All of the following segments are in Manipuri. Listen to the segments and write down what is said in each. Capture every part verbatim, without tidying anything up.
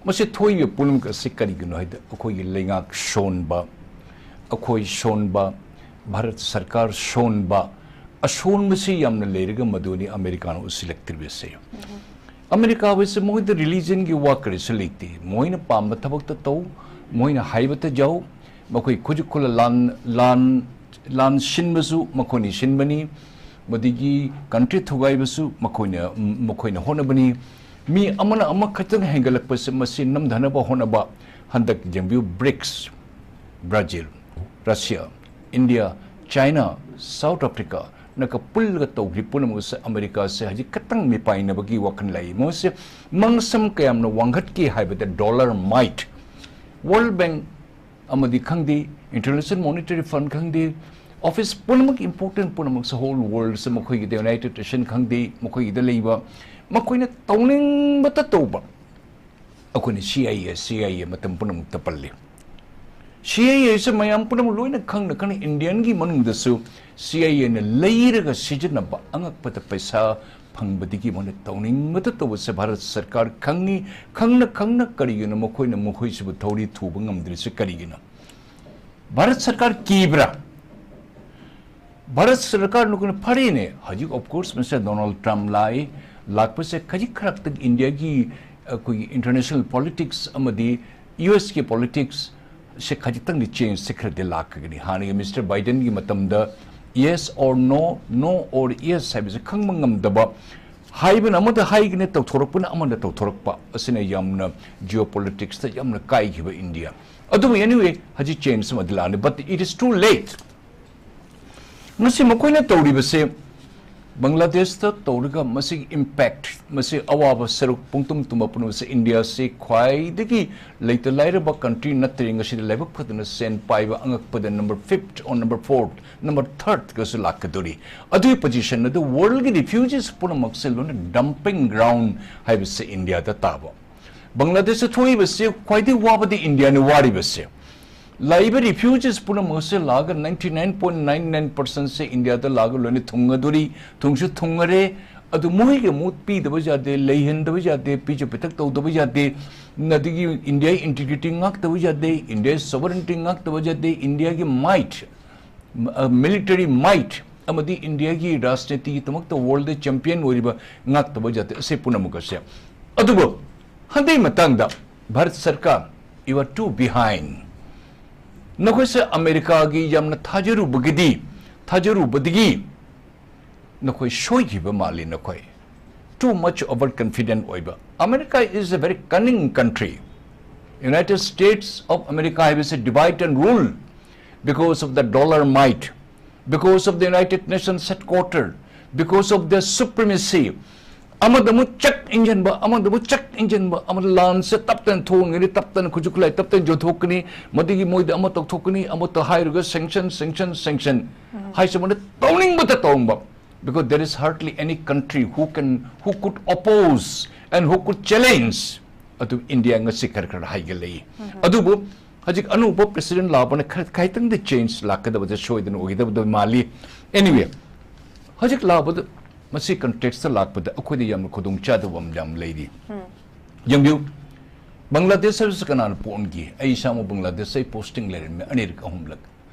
ꯃꯁꯤ ꯊꯣꯛꯏꯕ ꯄꯨꯝꯅꯃꯛ ꯑꯁꯤ ꯀꯔꯤꯒꯤꯅꯣ ꯍꯥꯏꯗ, ꯑꯩꯈꯣꯏꯒꯤ ꯂꯩꯉꯥꯛ ꯁꯣꯟꯕ, ꯑꯩꯈꯣꯏ ꯁꯣꯟꯕ, ꯚꯥꯔꯠ ꯁꯔꯀꯥꯔ ꯁꯣꯟꯕ, ꯑꯁꯣꯟꯕꯁꯤ ꯌꯥꯝꯅ ꯂꯩꯔꯒ ꯃꯗꯨꯅꯤ ꯑꯃꯦꯔꯤꯀꯥꯅ ꯎꯁꯤꯜꯂꯛꯇ꯭ꯔꯤꯕꯁꯦ꯫ ꯑꯃꯦꯔꯤꯀꯥ ꯍꯥꯏꯕꯁꯤ ꯃꯣꯏꯗ ꯔꯤꯂꯤꯖꯟꯒꯤ ꯋꯥ ꯀꯔꯤꯁꯨ ꯂꯩꯇꯦ꯫ ꯃꯣꯏꯅ ꯄꯥꯝꯕ ꯊꯕꯛꯇ ꯇꯧ, ꯃꯣꯏꯅ ꯍꯥꯏꯕꯇ ꯌꯥꯎ, ꯃꯈꯣꯏ ꯈꯨꯖꯨꯛ ꯈꯨꯂ ꯂꯥꯟ, ꯂꯥꯟ, ꯂꯥꯟ ꯁꯤꯟꯕꯁꯨ ꯃꯈꯣꯏꯅ ꯁꯤꯟꯕꯅꯤ, ꯃꯗꯒꯤ ꯀꯟꯇ꯭ꯔꯤ ꯊꯨꯒꯥꯏꯕꯁꯨ ꯃꯈꯣꯏꯅ, ꯃꯈꯣꯏꯅ ꯍꯣꯠꯅꯕꯅꯤ꯫ ꯃꯤ ꯑꯃꯅ ꯑꯃꯈꯛꯇꯪ ꯍꯦꯟꯒꯠꯂꯛꯄꯁꯦ, ꯃꯁꯤ ꯅꯝꯊꯅꯕ ꯍꯣꯠꯅꯕ꯫ ꯍꯟꯗꯛ ꯌꯦꯡꯕꯤꯌꯨ, BRICS, Brazil, Russia, India, China, South Africa, ꯅꯒ ꯄꯨꯜꯂꯒ ꯇꯧꯈ꯭ꯔꯤ ꯄꯨꯝꯅꯃꯛ ꯑꯁꯤ ꯑꯃꯦꯔꯤꯀꯥꯁꯦ ꯍꯧꯖꯤꯛ ꯈꯛꯇꯪ ꯃꯤꯄꯥꯏꯅꯕꯒꯤ ꯋꯥꯈꯜ ꯂꯥꯛꯏ꯫ ꯃꯣꯏꯁꯦ ꯃꯪꯁꯝ ꯀꯌꯥꯝꯅ ꯋꯥꯡꯈꯠꯀꯦ ꯍꯥꯏꯕꯗ, ꯗꯣꯂꯔ ꯃꯥꯏꯠ, ꯋꯥꯔꯜ ꯕꯦꯡꯛ ꯑꯃꯗꯤ ꯈꯪꯗꯦ, ꯏꯟꯇꯔꯅꯦꯁꯅꯦꯜ ꯃꯣꯅꯤꯇꯔꯤ ꯐꯟ ꯈꯪꯗꯦ, ꯑꯣꯐꯤꯁ ꯄꯨꯝꯅꯃꯛ, ꯏꯝꯄꯣꯔꯇꯦꯟ ꯄꯨꯝꯅꯃꯛꯁꯦ, ꯍꯣꯜ ꯋꯥꯔꯜꯁꯦ, ꯃꯈꯣꯏꯒꯤꯗ, ꯌꯨꯅꯥꯏꯇꯦꯠ ꯅꯦꯁꯟ ꯈꯪꯗꯦ, ꯃꯈꯣꯏꯒꯤꯗ ꯂꯩꯕ, ꯃꯈꯣꯏꯅ ꯇꯧꯅꯤꯡꯕꯇ ꯇꯧꯕ꯫ ꯑꯩꯈꯣꯏꯅ C I A, C I A ꯃꯇꯝ ꯄꯨꯝꯅꯃꯛꯇ ꯄꯜꯂꯤ꯫ ꯁꯤ ꯑꯥꯏ ꯑꯦꯁꯦ ꯃꯌꯥꯝ ꯄꯨꯝꯅꯃꯛ ꯂꯣꯏꯅ ꯈꯪꯅ ꯈꯪꯅ ꯏꯟꯗꯤꯌꯥꯟꯒꯤ ꯃꯅꯨꯡꯗꯁꯨ ꯁꯤ ꯑꯥꯏ ꯑꯦꯅ ꯂꯩꯔꯒ ꯁꯤꯖꯤꯟꯅꯕ, ꯑꯉꯛꯄꯗ ꯄꯩꯁꯥ ꯐꯪꯕꯗꯒꯤ ꯃꯣꯏꯅ ꯇꯧꯅꯤꯡꯕꯗ ꯇꯧꯕꯁꯦ ꯚꯥꯔꯠ ꯁꯔꯀꯥꯔ ꯈꯪꯉꯤ꯫ ꯈꯪꯅ ꯈꯪꯅ ꯀꯔꯤꯒꯤꯅꯣ ꯃꯈꯣꯏꯅ ꯃꯈꯣꯏꯁꯤꯕꯨ ꯊꯧꯔꯤ ꯊꯨꯕ ꯉꯝꯗ꯭ꯔꯤꯁꯦ ꯀꯔꯤꯒꯤꯅꯣ? ꯚꯥꯔꯠ ꯁꯔꯀꯥꯔ ꯀꯤꯕ꯭ꯔꯥ? ꯚꯥꯔꯠ ꯁꯔꯀꯥꯔꯅ ꯀꯩꯅꯣ ꯐꯔꯦꯅꯦ, ꯍꯧꯖꯤꯛ, of course, ꯃꯤꯁꯇꯔ ꯗꯣꯅꯥꯜꯗ ꯇ꯭ꯔꯝꯞ ꯂꯥꯛꯏ, ꯂꯥꯛꯄꯁꯦ ꯈꯖꯤꯛ ꯈꯔꯥꯛꯇꯪ ꯏꯟꯗꯤꯌꯥꯒꯤ, ꯑꯩꯈꯣꯏꯒꯤ ꯏꯟꯇꯔꯅꯦꯁꯅꯦꯜ ꯄꯣꯂꯤꯇꯤꯛꯁ ꯑꯃꯗꯤ ꯌꯨ ꯑꯦꯁꯀꯤ ꯄꯣꯂꯤꯇꯤꯛꯁꯁꯦ ꯈꯖꯤꯛꯇꯪꯗꯤ ꯆꯦꯟꯖꯁꯦ ꯈꯔꯗꯤ ꯂꯥꯛꯀꯅꯤ꯫ ꯍꯥꯟꯅꯒꯤ ꯃꯤꯁꯇꯔ ꯕꯥꯏꯗꯟꯒꯤ ꯃꯇꯝꯗ yes or no, no or yes ꯍꯥꯏꯕꯁꯦ ꯈꯪꯕ ꯉꯝꯗꯕ, ꯍꯥꯏꯕꯅ ꯑꯃꯗ ꯍꯥꯏꯒꯅꯤ, ꯇꯧꯊꯣꯔꯛꯄꯅ ꯑꯃꯗ ꯇꯧꯊꯣꯔꯛꯄ ꯑꯁꯤꯅ ꯌꯥꯝꯅ ꯖꯤꯑꯣ ꯄꯣꯂꯤꯇꯤꯛꯁꯇ ꯌꯥꯝꯅ ꯀꯥꯏꯈꯤꯕ ꯏꯟꯗꯤꯌꯥ꯫ ꯑꯗꯨꯕꯨ anyway, ꯍꯧꯖꯤꯛ ꯆꯦꯟꯖ ꯑꯃꯗꯤ ꯂꯥꯛꯑꯅꯤ, but it is too late꯫ ꯉꯁꯤ ꯃꯈꯣꯏꯅ ꯇꯧꯔꯤꯕꯁꯦ, ꯕꯪꯒ꯭ꯂꯥꯗꯦꯁꯇ ꯇꯧꯔꯒ ꯃꯁꯤꯒꯤ ꯏꯝꯄꯦꯛ, ꯃꯁꯤ ꯑꯋꯥꯕ ꯁꯔꯨꯛ ꯄꯨꯡꯇꯨꯝ ꯇꯨꯝꯕ ꯄꯨꯝꯅꯃꯛꯁꯦ ꯏꯟꯗꯤꯌꯥꯁꯤ ꯈ꯭ꯋꯥꯏꯗꯒꯤ ꯂꯩꯇ ꯂꯥꯏꯔꯕ ꯀꯟꯇ꯭ꯔꯤ ꯅꯠꯇ꯭ꯔꯦ, ꯉꯁꯤꯗꯤ ꯂꯥꯏꯕꯛ ꯐꯗꯅ ꯁꯦꯟ ꯄꯥꯏꯕ ꯑꯉꯛꯄꯗ number fifth or number fourth, number thirdꯒꯁꯨ ꯂꯥꯛꯀꯗꯧꯔꯤ꯫ ꯑꯗꯨꯒꯤ ꯄꯣꯖꯤꯁꯟ ꯑꯗꯨ ꯋꯥꯔꯜꯒꯤ ꯔꯤꯐ꯭ꯌꯨꯖꯤꯁ ꯄꯨꯝꯅꯃꯛꯁꯦ ꯂꯣꯏꯅ ꯗꯝꯄꯤꯡ ꯒ꯭ꯔꯥꯎꯟ ꯍꯥꯏꯕꯁꯦ ꯏꯟꯗꯤꯌꯥꯗ ꯇꯥꯕ꯫ ꯕꯪꯒ꯭ꯂꯥꯗꯦꯁꯇ ꯊꯣꯛꯏꯕꯁꯦ ꯈ꯭ꯋꯥꯏꯗꯒꯤ ꯋꯥꯕꯗꯤ ꯏꯟꯗꯤꯌꯥꯅ ꯋꯥꯔꯤꯕꯁꯦ꯫ ꯂꯥꯛꯏꯕ ꯔꯤꯐ꯭ꯌꯨꯖꯤꯁ ꯄꯨꯝꯅꯃꯛ ꯑꯁꯤ ꯂꯥꯛꯑꯒ ninety nine point nine nine percentꯁꯦ ꯏꯟꯗꯤꯌꯥꯗ ꯂꯥꯛꯑꯒ ꯂꯣꯏꯅ ꯊꯨꯡꯉꯗꯣꯔꯤ, ꯊꯨꯡꯁꯨ ꯊꯨꯡꯉꯔꯦ꯫ ꯑꯗꯨ ꯃꯣꯏꯒꯤ ꯑꯃꯨꯛ ꯄꯤꯗꯕ ꯌꯥꯗꯦ, ꯂꯩꯍꯟꯗꯕ ꯌꯥꯗꯦ, ꯄꯤꯖ ꯄꯤꯊꯛ ꯇꯧꯗꯕ ꯌꯥꯗꯦ꯫ ꯑꯗꯒꯤ ꯏꯟꯗꯤꯌꯥꯒꯤ ꯏꯟꯇꯤꯒ꯭ꯔꯤꯇꯤ ꯉꯥꯛꯇꯕ ꯌꯥꯗꯦ, ꯏꯟꯗꯤꯌꯥꯒꯤ ꯁꯣꯚꯔꯦꯟꯇꯤ ꯉꯥꯛꯇꯕ ꯌꯥꯗꯦ, ꯏꯟꯗꯤꯌꯥꯒꯤ ꯃꯥꯏꯠ, ꯃꯤꯂꯤꯇꯔꯤ ꯃꯥꯏꯠ ꯑꯃꯗꯤ ꯏꯟꯗꯤꯌꯥꯒꯤ ꯔꯥꯖꯅꯤꯇꯤꯒꯤꯗꯃꯛꯇ ꯋꯥꯔꯜꯗ ꯆꯦꯝꯄꯤꯌꯟ ꯑꯣꯏꯔꯤꯕ ꯉꯥꯛꯇꯕ ꯌꯥꯗꯦ꯫ ꯑꯁꯤ ꯄꯨꯝꯅꯃꯛ ꯑꯁꯦ꯫ ꯑꯗꯨꯕꯨ ꯍꯟꯗꯛ ꯃꯇꯥꯡꯗ ꯚꯥꯔꯠ ꯁꯔꯀꯥꯔ, you are too behind꯫ ꯅꯈꯣꯏꯁꯦ ꯑꯃꯦꯔꯤꯀꯥꯒꯤ ꯌꯥꯝꯅ ꯊꯥꯖꯔꯨꯕꯒꯤꯗꯤ, ꯊꯥꯖꯔꯨꯕꯗꯒꯤ ꯅꯈꯣꯏ ꯁꯣꯏꯈꯤꯕ ꯃꯥꯜꯂꯤ ꯅꯈꯣꯏ꯫ Too much overconfident ꯑꯣꯏꯕ꯫ America is a very cunning country꯫ United States of America ꯍꯥꯏꯕꯁꯤ divide and rule because of the dollar might, because of the United Nations headquarter, because of the supremacy꯫ ꯑꯃꯗ ꯑꯃꯨꯛ ꯆꯛ ꯏꯟꯖꯟꯕ, ꯑꯃꯗ ꯑꯃꯨꯛ ꯆꯛ ꯏꯟꯖꯟꯕ, ꯑꯃꯗ ꯂꯥꯟꯁꯦ ꯇꯞꯇꯅ ꯊꯣꯡꯒꯅꯤ, ꯇꯞꯇꯅ ꯈꯨꯠꯁꯨ ꯈꯨꯠꯂꯥꯏ ꯇꯞꯇꯅ ꯌꯣꯟꯊꯣꯛꯀꯅꯤ, ꯃꯗꯨꯒꯤ ꯃꯣꯏꯗ ꯑꯃ ꯇꯧꯊꯣꯛꯀꯅꯤ, ꯑꯃꯠꯇ ꯍꯥꯏꯔꯒ sanction, sanction, sanction ꯍꯥꯏꯁꯦ ꯃꯣꯏꯅ ꯇꯧꯅꯤꯡꯕꯇ ꯇꯧꯅꯤꯡꯕ꯫ Because there is hardly any country who can, who could oppose and who could challenge꯫ ꯑꯗꯨ ꯏꯟꯗꯤꯌꯥ ꯉꯁꯤ ꯈꯔ ꯈꯔ ꯍꯥꯏꯒꯠꯂꯛꯏ꯫ ꯑꯗꯨꯕꯨ ꯍꯧꯖꯤꯛ ꯑꯅꯧꯕ ꯄ꯭ꯔꯦꯁꯤꯗꯦꯟ ꯂꯥꯛꯄꯅ ꯈꯔ ꯈꯤꯇꯪꯗꯤ ꯆꯦꯟꯖ ꯂꯥꯛꯀꯗꯕꯗ ꯁꯣꯏꯗꯅ ꯑꯣꯏꯒꯗꯕꯗ ꯃꯥꯜꯂꯤ꯫ Anyway, ꯍꯧꯖꯤꯛ ꯂꯥꯛꯄꯗ ꯃꯁꯤ ꯀꯟꯇꯦꯛꯁꯇ ꯂꯥꯛꯄꯗ ꯑꯩꯈꯣꯏꯗ ꯌꯥꯝꯅ ꯈꯨꯗꯣꯡꯆꯥꯗꯕ ꯑꯃ ꯌꯥꯝ ꯂꯩꯔꯤ꯫ ꯌꯦꯡꯕꯤꯌꯨ, ꯕꯪꯒ꯭ꯂꯥꯗꯦꯁ ꯍꯥꯏꯕꯁꯤ ꯀꯅꯥꯅ ꯄꯣꯛꯍꯟꯈꯤ? ꯑꯩ ꯏꯁꯥꯃꯛ ꯕꯪꯒ꯭ꯂꯥꯗꯦꯁ ꯑꯩ ꯄꯣꯁꯇꯤꯡ ꯂꯩꯔꯝꯃꯤ ꯑꯅꯤꯔꯛ ꯑꯍꯨꯝꯂꯛ꯫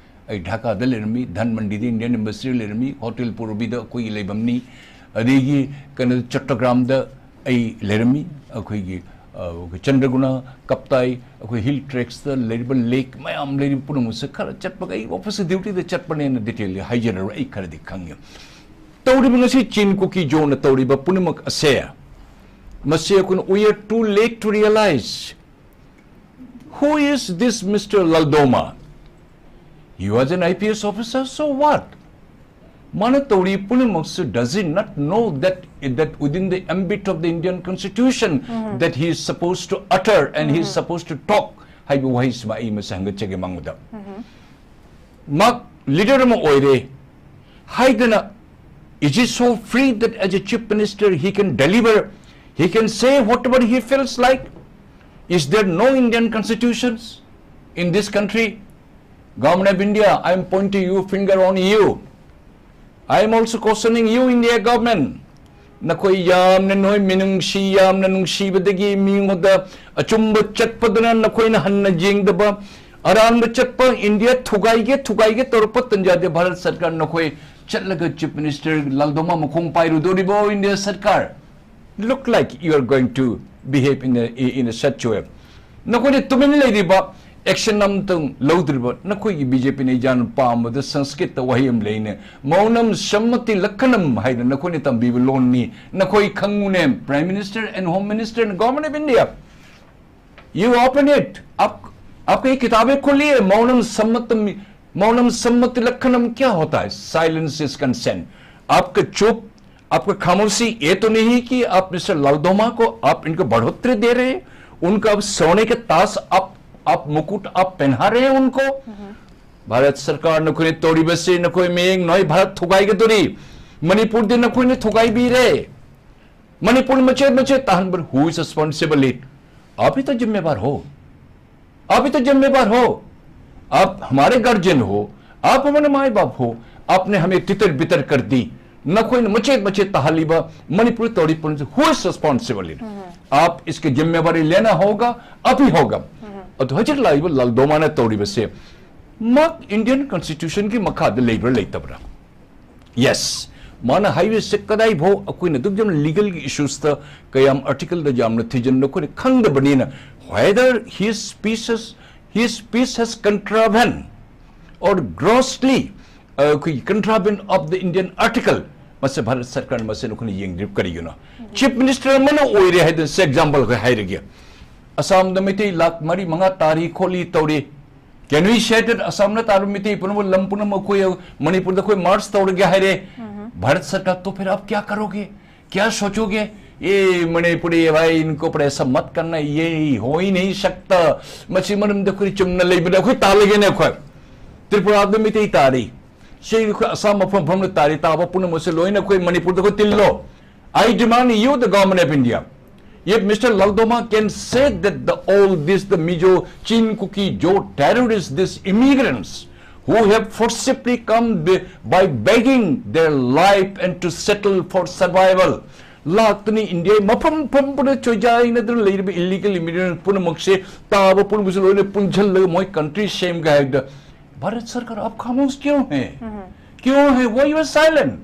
ꯑꯩ ꯙꯥꯀꯥꯗ ꯂꯩꯔꯝꯃꯤ, ꯙꯟꯃꯟꯗꯤꯗ ꯏꯟꯗꯤꯌꯟ ꯑꯦꯝꯕꯦꯁꯤꯗ ꯂꯩꯔꯝꯃꯤ, ꯍꯣꯇꯦꯜ ꯄꯨꯔꯕꯤꯗ ꯑꯩꯈꯣꯏꯒꯤ ꯂꯩꯐꯝꯅꯤ꯫ ꯑꯗꯒꯤ ꯀꯩꯅꯣ ꯆꯠꯇꯒ꯭ꯔꯥꯝꯗ ꯑꯩ ꯂꯩꯔꯝꯃꯤ꯫ ꯑꯩꯈꯣꯏꯒꯤ, ꯑ, ꯆꯟꯗ꯭ꯔꯒꯨꯅꯥ, ꯀꯞꯇꯥꯏ, ꯑꯩꯈꯣꯏ ꯍꯤꯜ ꯇ꯭ꯔꯦꯛꯁꯇ ꯂꯩꯔꯤꯕ ꯂꯦꯛ ꯃꯌꯥꯝ ꯂꯩꯔꯤꯕ ꯄꯨꯝꯅꯃꯛꯁꯦ ꯈꯔ ꯆꯠꯄꯒ ꯑꯩ ꯑꯣꯐꯤꯁ ꯗ꯭ꯌꯨꯇꯤꯗ ꯆꯠꯄꯅꯦꯅ ꯗꯤꯇꯦꯜꯗꯤ ꯍꯥꯏꯖꯔꯔꯣꯏ, ꯑꯩ ꯈꯔꯗꯤ ꯈꯪꯉꯦ꯫ ꯇꯧꯔꯤꯕ ꯉꯁꯤ ꯆꯤꯟ ꯀꯨꯀꯤ ꯖꯣꯅ ꯇꯧꯔꯤꯕ ꯄꯨꯝꯅꯃꯛ ꯑꯁꯦ, ꯃꯁꯤ ꯑꯩꯈꯣꯏꯅ we are too late to realize who is this Mister Laldoma? He was an I P S officer, so what? ꯃꯥꯅ ꯇꯧꯔꯤ ꯄꯨꯝꯅꯃꯛꯁꯨ, does he not know that, that within the ambit of the Indian constitution that he is supposed to utter and he is supposed to talk? ꯍꯥꯏꯕ ꯋꯥꯍꯩꯁꯤꯃ ꯑꯩ ꯃꯁꯤ ꯍꯪꯒꯠꯆꯒꯦ ꯃꯉꯣꯟꯗ꯫ ꯃꯍꯥꯛ ꯂꯤꯗꯔ ꯑꯃ ꯑꯣꯏꯔꯦ ꯍꯥꯏꯗꯅ, is he so free that as a chief minister he can deliver, he can say whatever he feels like? Is there no Indian constitutions in this country? Government of India, I am pointing you finger on you. I am also questioning you, India government. ꯅꯈꯣꯏ ꯌꯥꯝꯅ ꯅꯣꯏ ꯃꯤꯅꯨꯡꯁꯤ, ꯌꯥꯝꯅ ꯅꯨꯡꯁꯤꯕꯗꯒꯤ ꯃꯤꯉꯣꯟꯗ ꯑꯆꯨꯝꯕ ꯆꯠꯄꯗꯅ ꯅꯈꯣꯏꯅ ꯍꯟꯅ ꯌꯦꯡꯗꯕ, ꯑꯔꯥꯟꯕ ꯆꯠꯄ, ꯏꯟꯗꯤꯌꯥ ꯊꯨꯒꯥꯏꯒꯦ, ꯊꯨꯒꯥꯏꯒꯦ ꯇꯧꯔꯛꯄ ꯇꯟꯖꯥꯗ ꯚꯥꯔꯠ ꯁꯔꯀꯥꯔ ꯅꯈꯣꯏ ꯆꯠꯂꯒ Chief Minister ꯂꯥꯜꯗꯣꯃꯥ ꯃꯈꯣꯡ ꯄꯥꯏꯔꯨꯗꯣꯔꯤꯕꯣ ꯏꯟꯗꯤꯌꯥ ꯁꯔꯀꯥꯔ? Look like you are going to behave in a, in a such way. ꯅꯈꯣꯏꯅ ꯇꯨꯃꯤꯟ ꯂꯩꯔꯤꯕ, action ꯑꯃꯇꯪ ꯂꯧꯗ꯭ꯔꯤꯕ ꯅꯈꯣꯏꯒꯤ BJPꯅ ꯏꯖꯥꯟ ꯄꯥꯝꯕꯗ ꯁꯪꯁꯀ꯭ꯔꯤꯠꯇ ꯋꯥꯍꯩ ꯑꯃ ꯂꯩꯅꯦ, "ꯃꯧꯅꯝ ꯁꯝꯃꯇꯤ ꯂꯛꯈꯅꯝ" ꯍꯥꯏꯅ ꯅꯈꯣꯏꯅ ꯇꯝꯕꯤꯕ ꯂꯣꯟꯅꯤ꯫ ꯅꯈꯣꯏ ꯈꯪꯉꯨꯅꯦ, Prime Minister and Home Minister and Government of India, you open it. आप, आपकी किताबें खुली है। मौनम सम्मत, मौनम सम्मति लक्षणम क्या होता है? Silence is consent. आपका चुप, आपका खामोशी ये तो नहीं कि आप मिस्टर लालदोमा को आप इनको बढ़ोतरी दे रहे हैं, उनका आप सोने के ताज, आप, आप मुकुट आप पहना रहे हैं उनको। भारत सरकार ꯅꯈꯣꯏꯅ ꯇꯧꯔꯤꯕꯁꯤ ꯅꯈꯣꯏ ꯃꯌꯦꯡ ꯅꯣꯏ ꯚꯥꯔꯠ ꯊꯨꯒꯥꯏꯒꯗꯧꯔꯤ꯫ ꯃꯅꯤꯄꯨꯔꯗꯤ ꯅꯈꯣꯏꯅ ꯊꯨꯒꯥꯏꯕꯤꯔꯦ꯫ ꯃꯅꯤꯄꯨꯔ ꯃꯆꯦꯠ ꯃꯆꯦꯠ ꯇꯥꯍꯟꯕ, who is responsible it? आप ही तो जिम्मेवार हो, आप ही तो जिम्मेवार हो। आप हमारे गार्जियन हो, आप हमारे माई बाप हो, आपने हमें तितर बितर कर दी। ꯅꯈꯣꯏꯅ ꯃꯆꯦꯠ ꯃꯆꯦꯠ ꯇꯥꯍꯜꯂꯤꯕ ꯃꯅꯤꯄꯨꯔ ꯇꯧꯔꯤ ꯄꯨꯝꯅꯃꯛꯁꯦ, who is responsible it? आप इसकी जिम्मेवारी लेना होगा, अभी होगा। ꯑꯗꯨ ꯍꯧꯖꯤꯛ ꯂꯥꯛꯏꯕ ꯂꯥꯜꯗꯣꯃꯥꯅ ꯇꯧꯔꯤꯕꯁꯦ ꯃꯥ Indian Constitutionꯒꯤ ꯃꯈꯥꯗ ꯂꯩꯕ꯭ꯔꯥ ꯂꯩꯇꯕ꯭ꯔꯥ? Yes, ꯃꯥꯅ ꯍꯥꯏꯔꯤꯁꯦ ꯀꯗꯥꯏꯐꯥꯎ ꯑꯩꯈꯣꯏꯅ ꯑꯗꯨꯛ ꯌꯥꯝꯅ legalꯒꯤ issuesꯇ ꯀꯌꯥꯝ articleꯗ ꯌꯥꯝꯅ ꯊꯤꯖꯤꯟꯕ ꯑꯩꯈꯣꯏꯅ ꯈꯪꯗꯕꯅꯤꯅ, whether his speech has, his speech has contravened or grossly ꯑꯩꯈꯣꯏꯒꯤ contravened of the Indian article, ꯃꯁꯤ ꯚꯥꯔꯠ ꯁꯔꯀꯥꯔꯅ ꯃꯁꯤ ꯑꯩꯈꯣꯏꯅ ꯌꯦꯡꯗ꯭ꯔꯤꯕ ꯀꯔꯤꯒꯤꯅꯣ? Chief Minister ꯑꯃꯅ ꯑꯣꯏꯔꯦ ꯍꯥꯏꯗꯅ ꯁꯤ example ꯑꯩꯈꯣꯏ ꯍꯥꯏꯔꯒꯦ꯫ ꯑꯁꯥꯝꯗ ꯃꯩꯇꯩ ꯂꯥꯈ ꯃꯔꯤ ꯃꯉꯥ ꯇꯥꯔꯤ ꯈꯣꯠꯂꯤ ꯇꯧꯔꯤ꯫ Can we say that ꯑꯁꯥꯝꯅ ꯇꯥꯔꯕ ꯃꯩꯇꯩ ꯄꯨꯝꯅꯃꯛ, ꯂꯝ ꯄꯨꯝꯅꯃꯛ ꯑꯩꯈꯣꯏ ꯃꯅꯤꯄꯨꯔꯗ ꯑꯩꯈꯣꯏ march ꯇꯧꯔꯒꯦ ꯍꯥꯏꯔꯦ? भारत सरकार तो फिर आप क्या करोगे? क्या सोचोगे? ये मणिपुरी है भाई, इनको पर ऐसा मत करना, ये हो ही नहीं सकता। ꯃꯁꯤ ꯃꯔꯝꯗ ꯑꯩꯈꯣꯏ ꯆꯨꯝꯅ ꯂꯩꯕꯗ ꯑꯩꯈꯣꯏ ꯇꯥꯜꯂꯒꯦꯅꯦ ꯑꯩꯈꯣꯏ꯫ ꯇ꯭ꯔꯤꯄꯨꯔꯥꯗ ꯃꯩꯇꯩ ꯇꯥꯔꯤ, ꯁꯤ ꯑꯩꯈꯣꯏ ꯑꯁꯥꯝ ꯃꯐꯝ ꯃꯐꯝꯗ ꯇꯥꯔꯤ, ꯇꯥꯕ ꯄꯨꯝꯅꯃꯛꯁꯦ ꯂꯣꯏꯅ ꯑꯩꯈꯣꯏ ꯃꯅꯤꯄꯨꯔꯗ ꯑꯩꯈꯣꯏ ꯇꯤꯜꯂꯣ꯫ I demand you, the Government of India, if Mister Laltoma can say that the, all this, the Mizo, Chin, Kuki, Zo terrorists, these immigrants, who have forcibly come be- by begging their life and to settle for survival. ꯂꯥꯛꯇꯅ ꯏꯟꯗꯤꯌꯥ ꯃꯐꯝ ꯐꯝꯕꯗ ꯆꯣꯏꯖꯥꯏꯅꯗꯅ ꯂꯩꯔꯤꯕ ꯏꯂꯤꯒꯦꯜ ꯏꯃꯤꯒ꯭ꯔꯦꯟ ꯄꯨꯝꯅꯃꯛꯁꯦ, ꯇꯥꯕ ꯄꯨꯝꯅꯃꯛꯁꯦ ꯂꯣꯏꯅ ꯄꯨꯟꯁꯤꯜꯂꯒ ꯃꯣꯏ ꯀꯟꯇ꯭ꯔꯤ ꯁꯦꯝꯒꯦ ꯍꯥꯏꯕꯗ ꯚꯥꯔꯠ ꯁꯔꯀꯥꯔ ꯑꯞ ꯈꯥꯃꯣꯁ ꯀ꯭ꯌꯣ ꯍꯦ? ꯀ꯭ꯌꯣ ꯍꯦ? Why you are silent?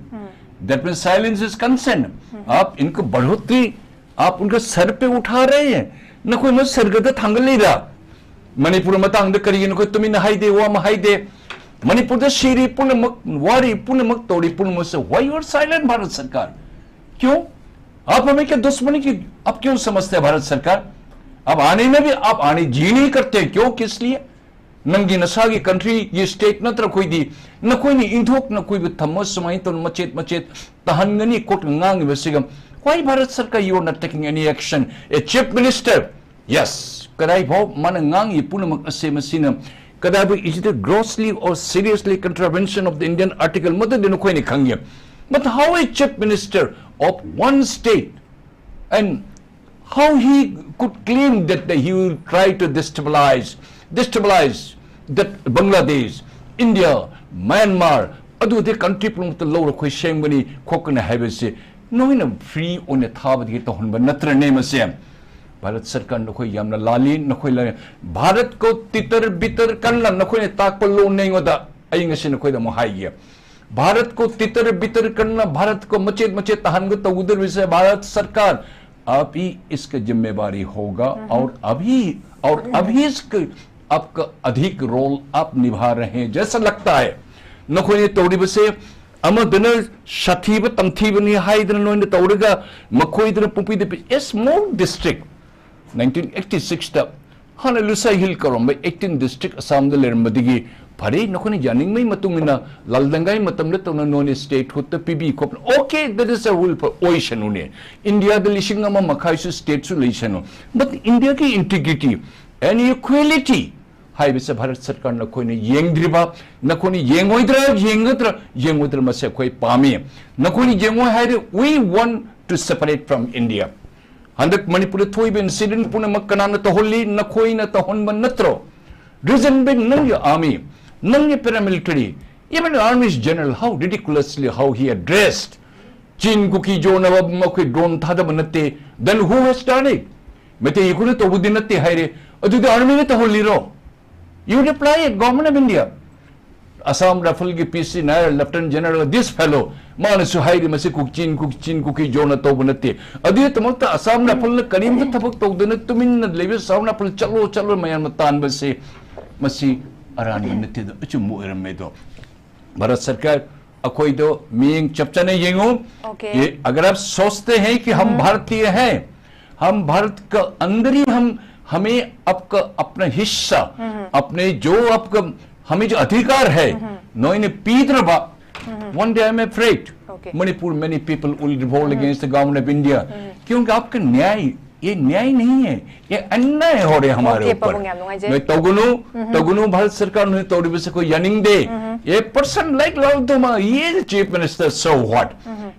That means silence is consent. आप इनको बढ़ोतरी, आप उनका सर पे उठा रहे हैं. ꯅꯈꯣꯏ ꯃ ꯁꯔꯒꯗ ꯊꯥꯡꯒꯠꯂꯤꯔ? ꯃꯅꯤꯄꯨꯔ ꯃꯇꯥꯡꯗ ꯀꯔꯤꯒꯤ ꯅꯈꯣꯏ ꯇꯨꯃꯤꯟꯅ ꯍꯥꯏꯗꯦ, ꯋꯥ ꯑꯃ ꯍꯥꯏꯗꯦ? ꯃꯅꯤꯄꯨꯔꯗ ꯁꯤꯔꯤ ꯄꯨꯝꯅꯃꯛ, ꯋꯥꯔꯤ ꯄꯨꯝꯅꯃꯛ, ꯇꯧꯔꯤ ꯄꯨꯝꯅꯃꯛꯁꯦ, why you are silent, Bharat ꯁꯔꯀꯥꯔ? क्यों? आप हमें क्या दुश्मनी की, आप क्यों समझते हैं भारत सरकार? अब आने में भी आप आने जी नहीं करते, क्यों, किस लिए? ꯅꯪꯒꯤ ꯅꯁꯥꯒꯤ ꯀꯟꯇ꯭ꯔꯤꯒꯤ ꯁ꯭ꯇꯦꯠ ꯅꯠꯇ꯭ꯔ ꯑꯩꯈꯣꯏꯗꯤ? ꯅꯈꯣꯏꯅ ꯏꯟꯊꯣꯛꯅ ꯑꯩꯈꯣꯏꯕꯨ ꯊꯝꯃ ꯁꯨꯃꯥꯏꯅ ꯇꯧꯅ ꯃꯆꯦꯠ ꯃꯆꯦꯠ ꯇꯥꯍꯟꯒꯅꯤ ꯈꯣꯠꯀꯅꯤ ꯉꯥꯡꯉꯤꯕꯁꯤꯒ, why Bharat Sarkar, you are not taking any action? A chief minister, yes, ꯀꯗꯥꯏꯐꯥꯎ ꯃꯥꯅ ꯉꯥꯡꯉꯤ ꯄꯨꯝꯅꯃꯛ ꯑꯁꯦ ꯃꯁꯤꯅ ꯀꯗꯥꯏꯕꯨ, is it a grossly or seriously contravention of the Indian article? ꯃꯗꯨꯗꯤ ꯅꯈꯣꯏꯅ ꯈꯪꯉꯤ. But how a chief minister of one state and how he could claim that he will try to destabilize, destabilize that Bangladesh, India, Myanmar, ꯑꯗꯨꯗꯤ ꯀꯟꯇ꯭ꯔꯤ ꯄꯨꯝꯅꯃꯛꯇ ꯂꯧꯔ ꯑꯩꯈꯣꯏ ꯁꯦꯝꯒꯅꯤ ꯈꯣꯠꯀꯅꯤ ꯍꯥꯏꯕꯁꯤ ꯅꯣꯏꯅ ꯐ꯭ꯔꯤ ꯑꯣꯏꯅ ꯊꯥꯕꯗꯒꯤ ꯇꯧꯍꯟꯕ ꯅꯠꯇ꯭ꯔꯅꯦ ꯃꯁꯦ? ꯚꯥꯔꯠ ꯁꯔꯀꯥꯔ ꯅꯈꯣꯏ ꯌꯥꯝꯅ ꯂꯥꯜꯂꯤ, ꯅꯈꯣꯏ ꯂꯥꯜꯂꯤ꯫ ꯚꯥꯔꯠ ꯀꯣ ꯇꯤꯇꯔ ꯕꯤꯇꯔ ꯀꯟꯅ ꯅꯈꯣꯏꯅ ꯇꯥꯛꯄ ꯂꯣꯟ ꯑꯩꯉꯣꯟꯗ, ꯑꯩ ꯉꯁꯤ ꯅꯈꯣꯏꯗ ꯑꯃꯨꯛ ꯍꯥꯏꯒꯦ꯫ भारत को तितर बितर करना, भारत को मचेत मचेत तहन को तगुदर विषय भारत सरकार आप ही इसका जिम्मेवारी होगा। और अभी, और अभी इसके आपका अधिक रोल आप निभा रहे हैं जैसा लगता है। ꯅꯈꯣꯏꯅ ꯇꯧꯔꯤꯕꯁꯦ ꯑꯃꯗꯅ ꯁꯥꯊꯤꯕ ꯇꯝꯊꯤꯕꯅꯤ ꯍꯥꯏꯗꯅ ꯅꯣꯏꯅ ꯇꯧꯔꯒ ꯃꯈꯣꯏꯗꯅ ꯄꯨꯄꯤꯗ ꯄꯤ-, a small district, nineteen eighty six ꯇ ꯍꯥꯟꯅ ꯂꯨꯁꯥꯏ ꯍꯤꯜ ꯀꯧꯔꯝꯕ eighteen district ꯑꯁꯥꯝꯗ ꯂꯩꯔꯝꯕꯗꯒꯤ ꯐꯔꯦ, ꯅꯈꯣꯏꯅ ꯌꯥꯅꯤꯡꯕꯒꯤ ꯃꯇꯨꯡ ꯏꯟꯅ ꯂꯥꯜꯗꯪꯒꯥꯏ ꯃꯇꯝꯗ ꯇꯧꯅ ꯅꯣꯏꯅ statehood ꯇ ꯄꯤꯕꯤ ꯈꯣꯠꯄ, okay, that is a will for ꯑꯣꯏꯁꯅꯨꯅꯦ꯫ ꯏꯟꯗꯤꯌꯥꯗ ꯂꯤꯁꯤꯡ ꯑꯃ ꯃꯈꯥꯏꯁꯨ stateꯁꯨ ꯂꯩꯁꯅꯨ꯫ But ꯏꯟꯗꯤꯌꯥꯒꯤ integrity and equality ꯍꯥꯏꯕꯁꯦ ꯚꯥꯔꯠ ꯁꯔꯀꯥꯔ ꯅꯈꯣꯏꯅ ꯌꯦꯡꯗ꯭ꯔꯤꯕ, ꯅꯈꯣꯏꯅ ꯌꯦꯡꯉꯣꯏꯗ꯭ꯔꯥ, ꯌꯦꯡꯒꯗ꯭ꯔꯥ, ꯌꯦꯡꯉꯣꯏꯗ꯭ꯔꯥ, ꯃꯁꯤ ꯑꯩꯈꯣꯏ ꯄꯥꯝꯃꯤ꯫ ꯅꯈꯣꯏꯅ ꯌꯦꯡꯉꯣꯏ ꯍꯥꯏꯔꯦ, we want to separate from India꯫ ꯍꯟꯗꯛ ꯃꯅꯤꯄꯨꯔꯗ ꯊꯣꯛꯏꯕ incident ꯄꯨꯝꯅꯃꯛ ꯀꯅꯥꯅ ꯇꯧꯍꯜꯂꯤ? ꯅꯈꯣꯏꯅ ꯇꯧꯍꯟꯕ ꯅꯠꯇ꯭ꯔꯣ? Reason being, ꯅꯪꯒꯤ army, ꯅꯪꯒꯤ paramilitary, even army's general, how ridiculously how he addressed Chin Kuki Zo ꯅ ꯃꯈꯣꯏ drone ꯊꯥꯗꯕ ꯅꯠꯇꯦ, then who has done it? Meitei ꯑꯩꯈꯣꯏꯅ ꯇꯧꯕꯗꯤ ꯅꯠꯇꯦ ꯍꯥꯏꯔꯦ, ꯑꯗꯨꯗꯤ army ꯅ ꯇꯧꯍꯜꯂꯤꯔꯣ? You reply it, Government of India. Assam Rifle ꯒꯤ P C Nair, Lieutenant General, this fellow, ꯃꯥꯅꯁꯨ ꯍꯥꯏꯔꯤ ꯃꯁꯤ cook-, Chin Kuki, Chin Kuki Zo ꯅ ꯇꯧꯕ ꯅꯠꯇꯦ꯫ ꯑꯗꯨꯒꯤꯗꯃꯛꯇ Assam Rifle ꯅ ꯀꯔꯤꯝꯇ ꯊꯕꯛ ꯇꯧꯗꯅ ꯇꯨꯃꯤꯟꯅ ꯂꯩꯕ Assam Rifle ꯆꯠꯂꯣ ꯆꯠꯂꯣ ꯃꯌꯥꯝꯅ ꯇꯥꯟꯕꯁꯦ, ꯃꯁꯤ ꯑꯔꯥꯟꯕ ꯅꯠꯇꯦꯗ, ꯑꯆꯨꯝꯕ ꯑꯣꯏꯔꯝꯃꯦ꯫ ꯑꯗꯣ ꯚꯥꯔꯠ ꯁꯔꯀꯥꯔ, ꯑꯩꯈꯣꯏꯗꯣ ꯃꯤꯠꯌꯦꯡ ꯆꯞ ꯆꯥꯅ ꯌꯦꯡꯉꯨ꯫ Okay. ये अगर आप सोचते हैं कि हम भारतीय हैं, हम भारत का अंदर ही हम, हमें आपका अपना हिस्सा, अपने जो आपका, हमें जो अधिकार है, ꯅꯣꯏꯅ ꯄꯤꯗ꯭ꯔꯕ, one day I'm afraid, Okay. Manipur, many people will revolt against the Government of India. क्योंकि आपका न्याय, ये न्याय नहीं है, ये अन्याय हो रहे हमारे Okay, ऊपर। ꯄꯥꯕꯨꯡ, ꯌꯥꯝ ꯅꯨꯡꯉꯥꯏꯖꯩ꯫ ꯅꯣꯏ ꯇꯧꯒꯅꯨ, ꯇꯧꯒꯅꯨ, ꯚꯥꯔꯠ ꯁꯔꯀꯥꯔ ꯅꯣꯏ ꯇꯧꯔꯤꯕꯁꯦ ꯑꯩꯈꯣꯏ ꯌꯥꯅꯤꯡꯗꯦ꯫ A person like Laldoma, he is chief minister, so what?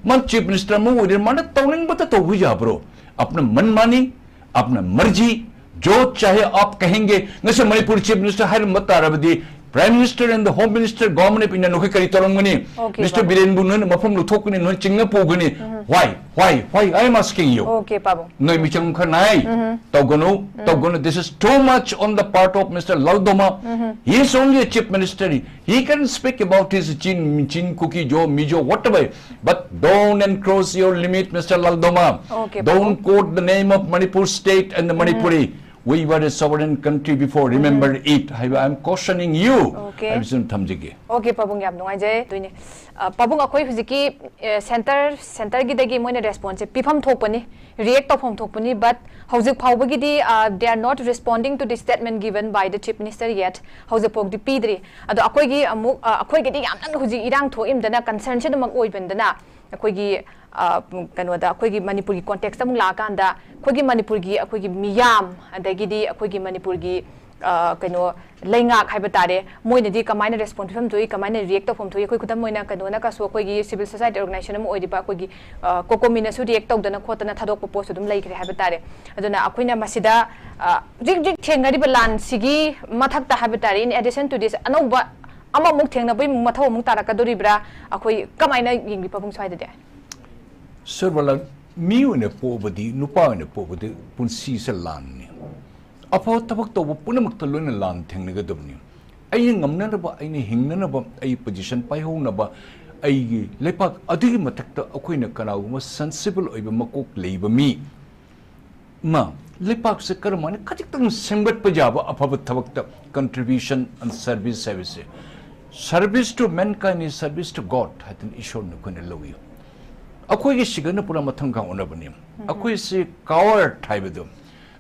ꯃꯥ chief minister ꯑꯃ ꯑꯣꯏꯔꯦ, ꯃꯥꯅ ꯇꯧꯅꯤꯡꯕꯇ ꯇꯧꯕ ꯌꯥꯕ꯭ꯔꯣ? अपना मनमानी, अपना मर्जी, जो चाहे आप कहेंगे꯫ ꯉꯁꯤ ꯃꯅꯤꯄꯨꯔ chief minister ꯍꯥꯏꯔꯝꯕ ꯇꯥꯔꯕꯗꯤ, Prime Minister and the Home Minister, Government of India ꯅꯈꯣꯏ ꯀꯔꯤ ꯇꯧꯔꯝꯒꯅꯤ? Okay, Mister ꯄꯥꯕꯨꯡ꯫ ꯕꯤꯔꯦꯟꯕꯨ ꯅꯣꯏꯅ ꯃꯐꯝ ꯂꯧꯊꯣꯛꯀꯅꯤ, ꯅꯣꯏ ꯆꯤꯡꯅ ꯄꯨꯒꯅꯤ꯫ Why? Why? Why? I am asking you. Okay, ꯄꯥꯕꯨꯡ꯫ ꯅꯣꯏ ꯃꯤꯆꯪ ꯈꯔ ꯅꯥꯏ꯫ ꯇꯧꯒꯅꯨ, ꯇꯧꯒꯅꯨ꯫ This is too much on the part of Mister Laldoma. He is only a chief minister. He can speak about his Chin, Chin, Kuki, Zo, Mizo, whatever. But don't encroach your limit, Mister Laldoma. Okay, Don't quote the name of Manipur state and the Manipuri. We were a sovereign country before, remember it. I am cautioning you. Okay. ꯍꯥꯏꯕꯁꯤꯃ ꯊꯝꯖꯒꯦ꯫ Okay, ꯄꯥꯕꯨꯡ, ꯌꯥꯝ ꯅꯨꯡꯉꯥꯏꯖꯩ꯫ ꯑꯗꯨꯅꯦ, ꯑ, ꯄꯥꯕꯨꯡ, ꯑꯩꯈꯣꯏ ꯍꯧꯖꯤꯛꯀꯤ, ꯑ, centre, centre ꯒꯤꯗꯒꯤ ꯃꯣꯏꯅ response ꯁꯦ ꯄꯤꯐꯝ ꯊꯣꯛꯄꯅꯤ, react ꯇꯧꯐꯝ ꯊꯣꯛꯄꯅꯤ, but ꯍꯧꯖꯤꯛ ꯐꯥꯎꯕꯒꯤꯗꯤ, ꯑ, they are not responding to the statement given by the Chief Minister yet. ꯍꯧꯖꯤꯛ ꯐꯥꯎꯗꯤ ꯄꯤꯗ꯭ꯔꯤ꯫ ꯑꯗꯣ ꯑꯩꯈꯣꯏꯒꯤ ꯑꯃꯨꯛ, ꯑ, ꯑꯩꯈꯣꯏꯒꯤꯗꯤ ꯌꯥꯝꯅ ꯍꯧꯖꯤꯛ ꯏꯔꯥꯡ ꯊꯣꯛꯏꯝꯗꯅ concern ꯁꯤꯗꯃꯛ ꯑꯣꯏꯕꯅꯤꯗꯅ, ꯑꯩꯈꯣꯏꯒꯤ, ꯑ, ꯀꯩꯅꯣꯗ, ꯑꯩꯈꯣꯏꯒꯤ ꯃꯅꯤꯄꯨꯔꯒꯤ context ꯑꯃꯨꯛ ꯂꯥꯛꯑꯀꯥꯟꯗ, ꯑꯩꯈꯣꯏꯒꯤ ꯃꯅꯤꯄꯨꯔꯒꯤ ꯑꯩꯈꯣꯏꯒꯤ ꯃꯤꯌꯥꯝ, ꯑꯗꯒꯤꯗꯤ ꯑꯩꯈꯣꯏꯒꯤ ꯃꯅꯤꯄꯨꯔꯒꯤ, ꯑ, ꯀꯩꯅꯣ, ꯂꯩꯉꯥꯛ ꯍꯥꯏꯕ ꯇꯥꯔꯦ, ꯃꯣꯏꯅꯗꯤ ꯀꯃꯥꯏꯅ ꯔꯦꯁꯄꯣꯟꯁ ꯄꯤꯐꯝ ꯊꯣꯛꯏ, ꯀꯃꯥꯏꯅ ꯔꯤꯌꯦꯛ ꯇꯧꯐꯝ ꯊꯣꯛꯏ? ꯑꯩꯈꯣꯏ ꯈꯨꯗꯝ ꯑꯣꯏꯅ ꯀꯩꯅꯣꯅ ꯀꯁꯨ, ꯑꯩꯈꯣꯏꯒꯤ ꯁꯤꯚꯤꯜ ꯁꯣꯁꯥꯏꯇꯤ ꯑꯣꯔꯒꯅꯥꯏꯖꯦꯁꯟ ꯑꯃ ꯑꯣꯏꯔꯤꯕ ꯑꯩꯈꯣꯏꯒꯤ, ꯑ, ꯀꯣꯀꯣꯃꯤꯅꯁꯨ ꯔꯤꯌꯦꯛ ꯇꯧꯗꯅ ꯈꯣꯠꯇꯅ ꯊꯥꯗꯣꯛꯄ ꯄꯣꯠꯁꯨ ꯑꯗꯨꯝ ꯂꯩꯈ꯭ꯔꯦ ꯍꯥꯏꯕ ꯇꯥꯔꯦ꯫ ꯑꯗꯨꯅ ꯑꯩꯈꯣꯏꯅ ꯃꯁꯤꯗ, ꯑ, ꯍꯧꯖꯤꯛ ꯍꯧꯖꯤꯛ ꯊꯦꯡꯅꯔꯤꯕ ꯂꯥꯟꯁꯤꯒꯤ ꯃꯊꯛꯇ ꯍꯥꯏꯕ ꯇꯥꯔꯦ, in addition to this, ꯑꯅꯧꯕ ꯑꯃꯃꯨꯛ ꯊꯦꯡꯅꯕꯒꯤ ꯃꯊꯧ ꯑꯃꯨꯛ ꯇꯥꯔꯛꯀꯗꯣꯔꯤꯕ꯭ꯔꯥ? ꯑꯩꯈꯣꯏ ꯀꯃꯥꯏꯅ ꯌꯦꯡꯕꯤ ꯄꯥꯕꯨꯡ ꯁ꯭ꯋꯥꯏꯗꯗꯤ? ꯁꯔꯕꯂꯥ, ꯃꯤ ꯑꯣꯏꯅ ꯄꯣꯛꯑꯕꯗꯤ, ꯅꯨꯄꯥ ꯑꯣꯏꯅ ꯄꯣꯛꯑꯕꯗꯤ ꯄꯨꯟꯁꯤꯁꯦ ꯂꯥꯟꯅꯤ꯫ ꯑꯐꯕ ꯊꯕꯛ ꯇꯧꯕ ꯄꯨꯝꯅꯃꯛꯇ ꯂꯣꯏꯅ ꯂꯥꯟ ꯊꯦꯡꯅꯒꯗꯕꯅꯤ꯫ ꯑꯩꯅ ꯉꯝꯅꯅꯕ, ꯑꯩꯅ ꯍꯤꯡꯅꯅꯕ, ꯑꯩ ꯄꯣꯖꯤꯁꯟ ꯄꯥꯏꯍꯧꯅꯕ, ꯑꯩꯒꯤ ꯂꯩꯄꯥꯛ ꯑꯗꯨꯒꯤ ꯃꯊꯛꯇ ꯑꯩꯈꯣꯏꯅ ꯀꯅꯥꯒꯨꯝꯕ ꯁꯦꯟꯁꯤꯕꯜ ꯑꯣꯏꯕ ꯃꯀꯣꯛ ꯂꯩꯕ ꯃꯤ ꯑꯃ ꯂꯩꯄꯥꯛꯁꯦ ꯀꯔꯝꯍꯥꯏꯅ ꯈꯖꯤꯛꯇꯪ ꯁꯦꯝꯒꯠꯄ ꯌꯥꯕ ꯑꯐꯕ ꯊꯕꯛꯇ contribution and service ꯍꯥꯏꯕꯁꯦ, service to mankind is service to God ꯍꯥꯏꯗꯅ ꯏꯁꯣꯔꯅ ꯑꯩꯈꯣꯏꯅ ꯂꯧꯏ꯫ ꯑꯩꯈꯣꯏꯒꯤ ꯁꯤꯒꯅ ꯄꯨꯔꯥ ꯃꯊꯪ ꯈꯥ ꯑꯣꯟꯅꯕꯅꯤ꯫ ꯑꯩꯈꯣꯏꯁꯤ coward ꯍꯥꯏꯕꯗꯣ,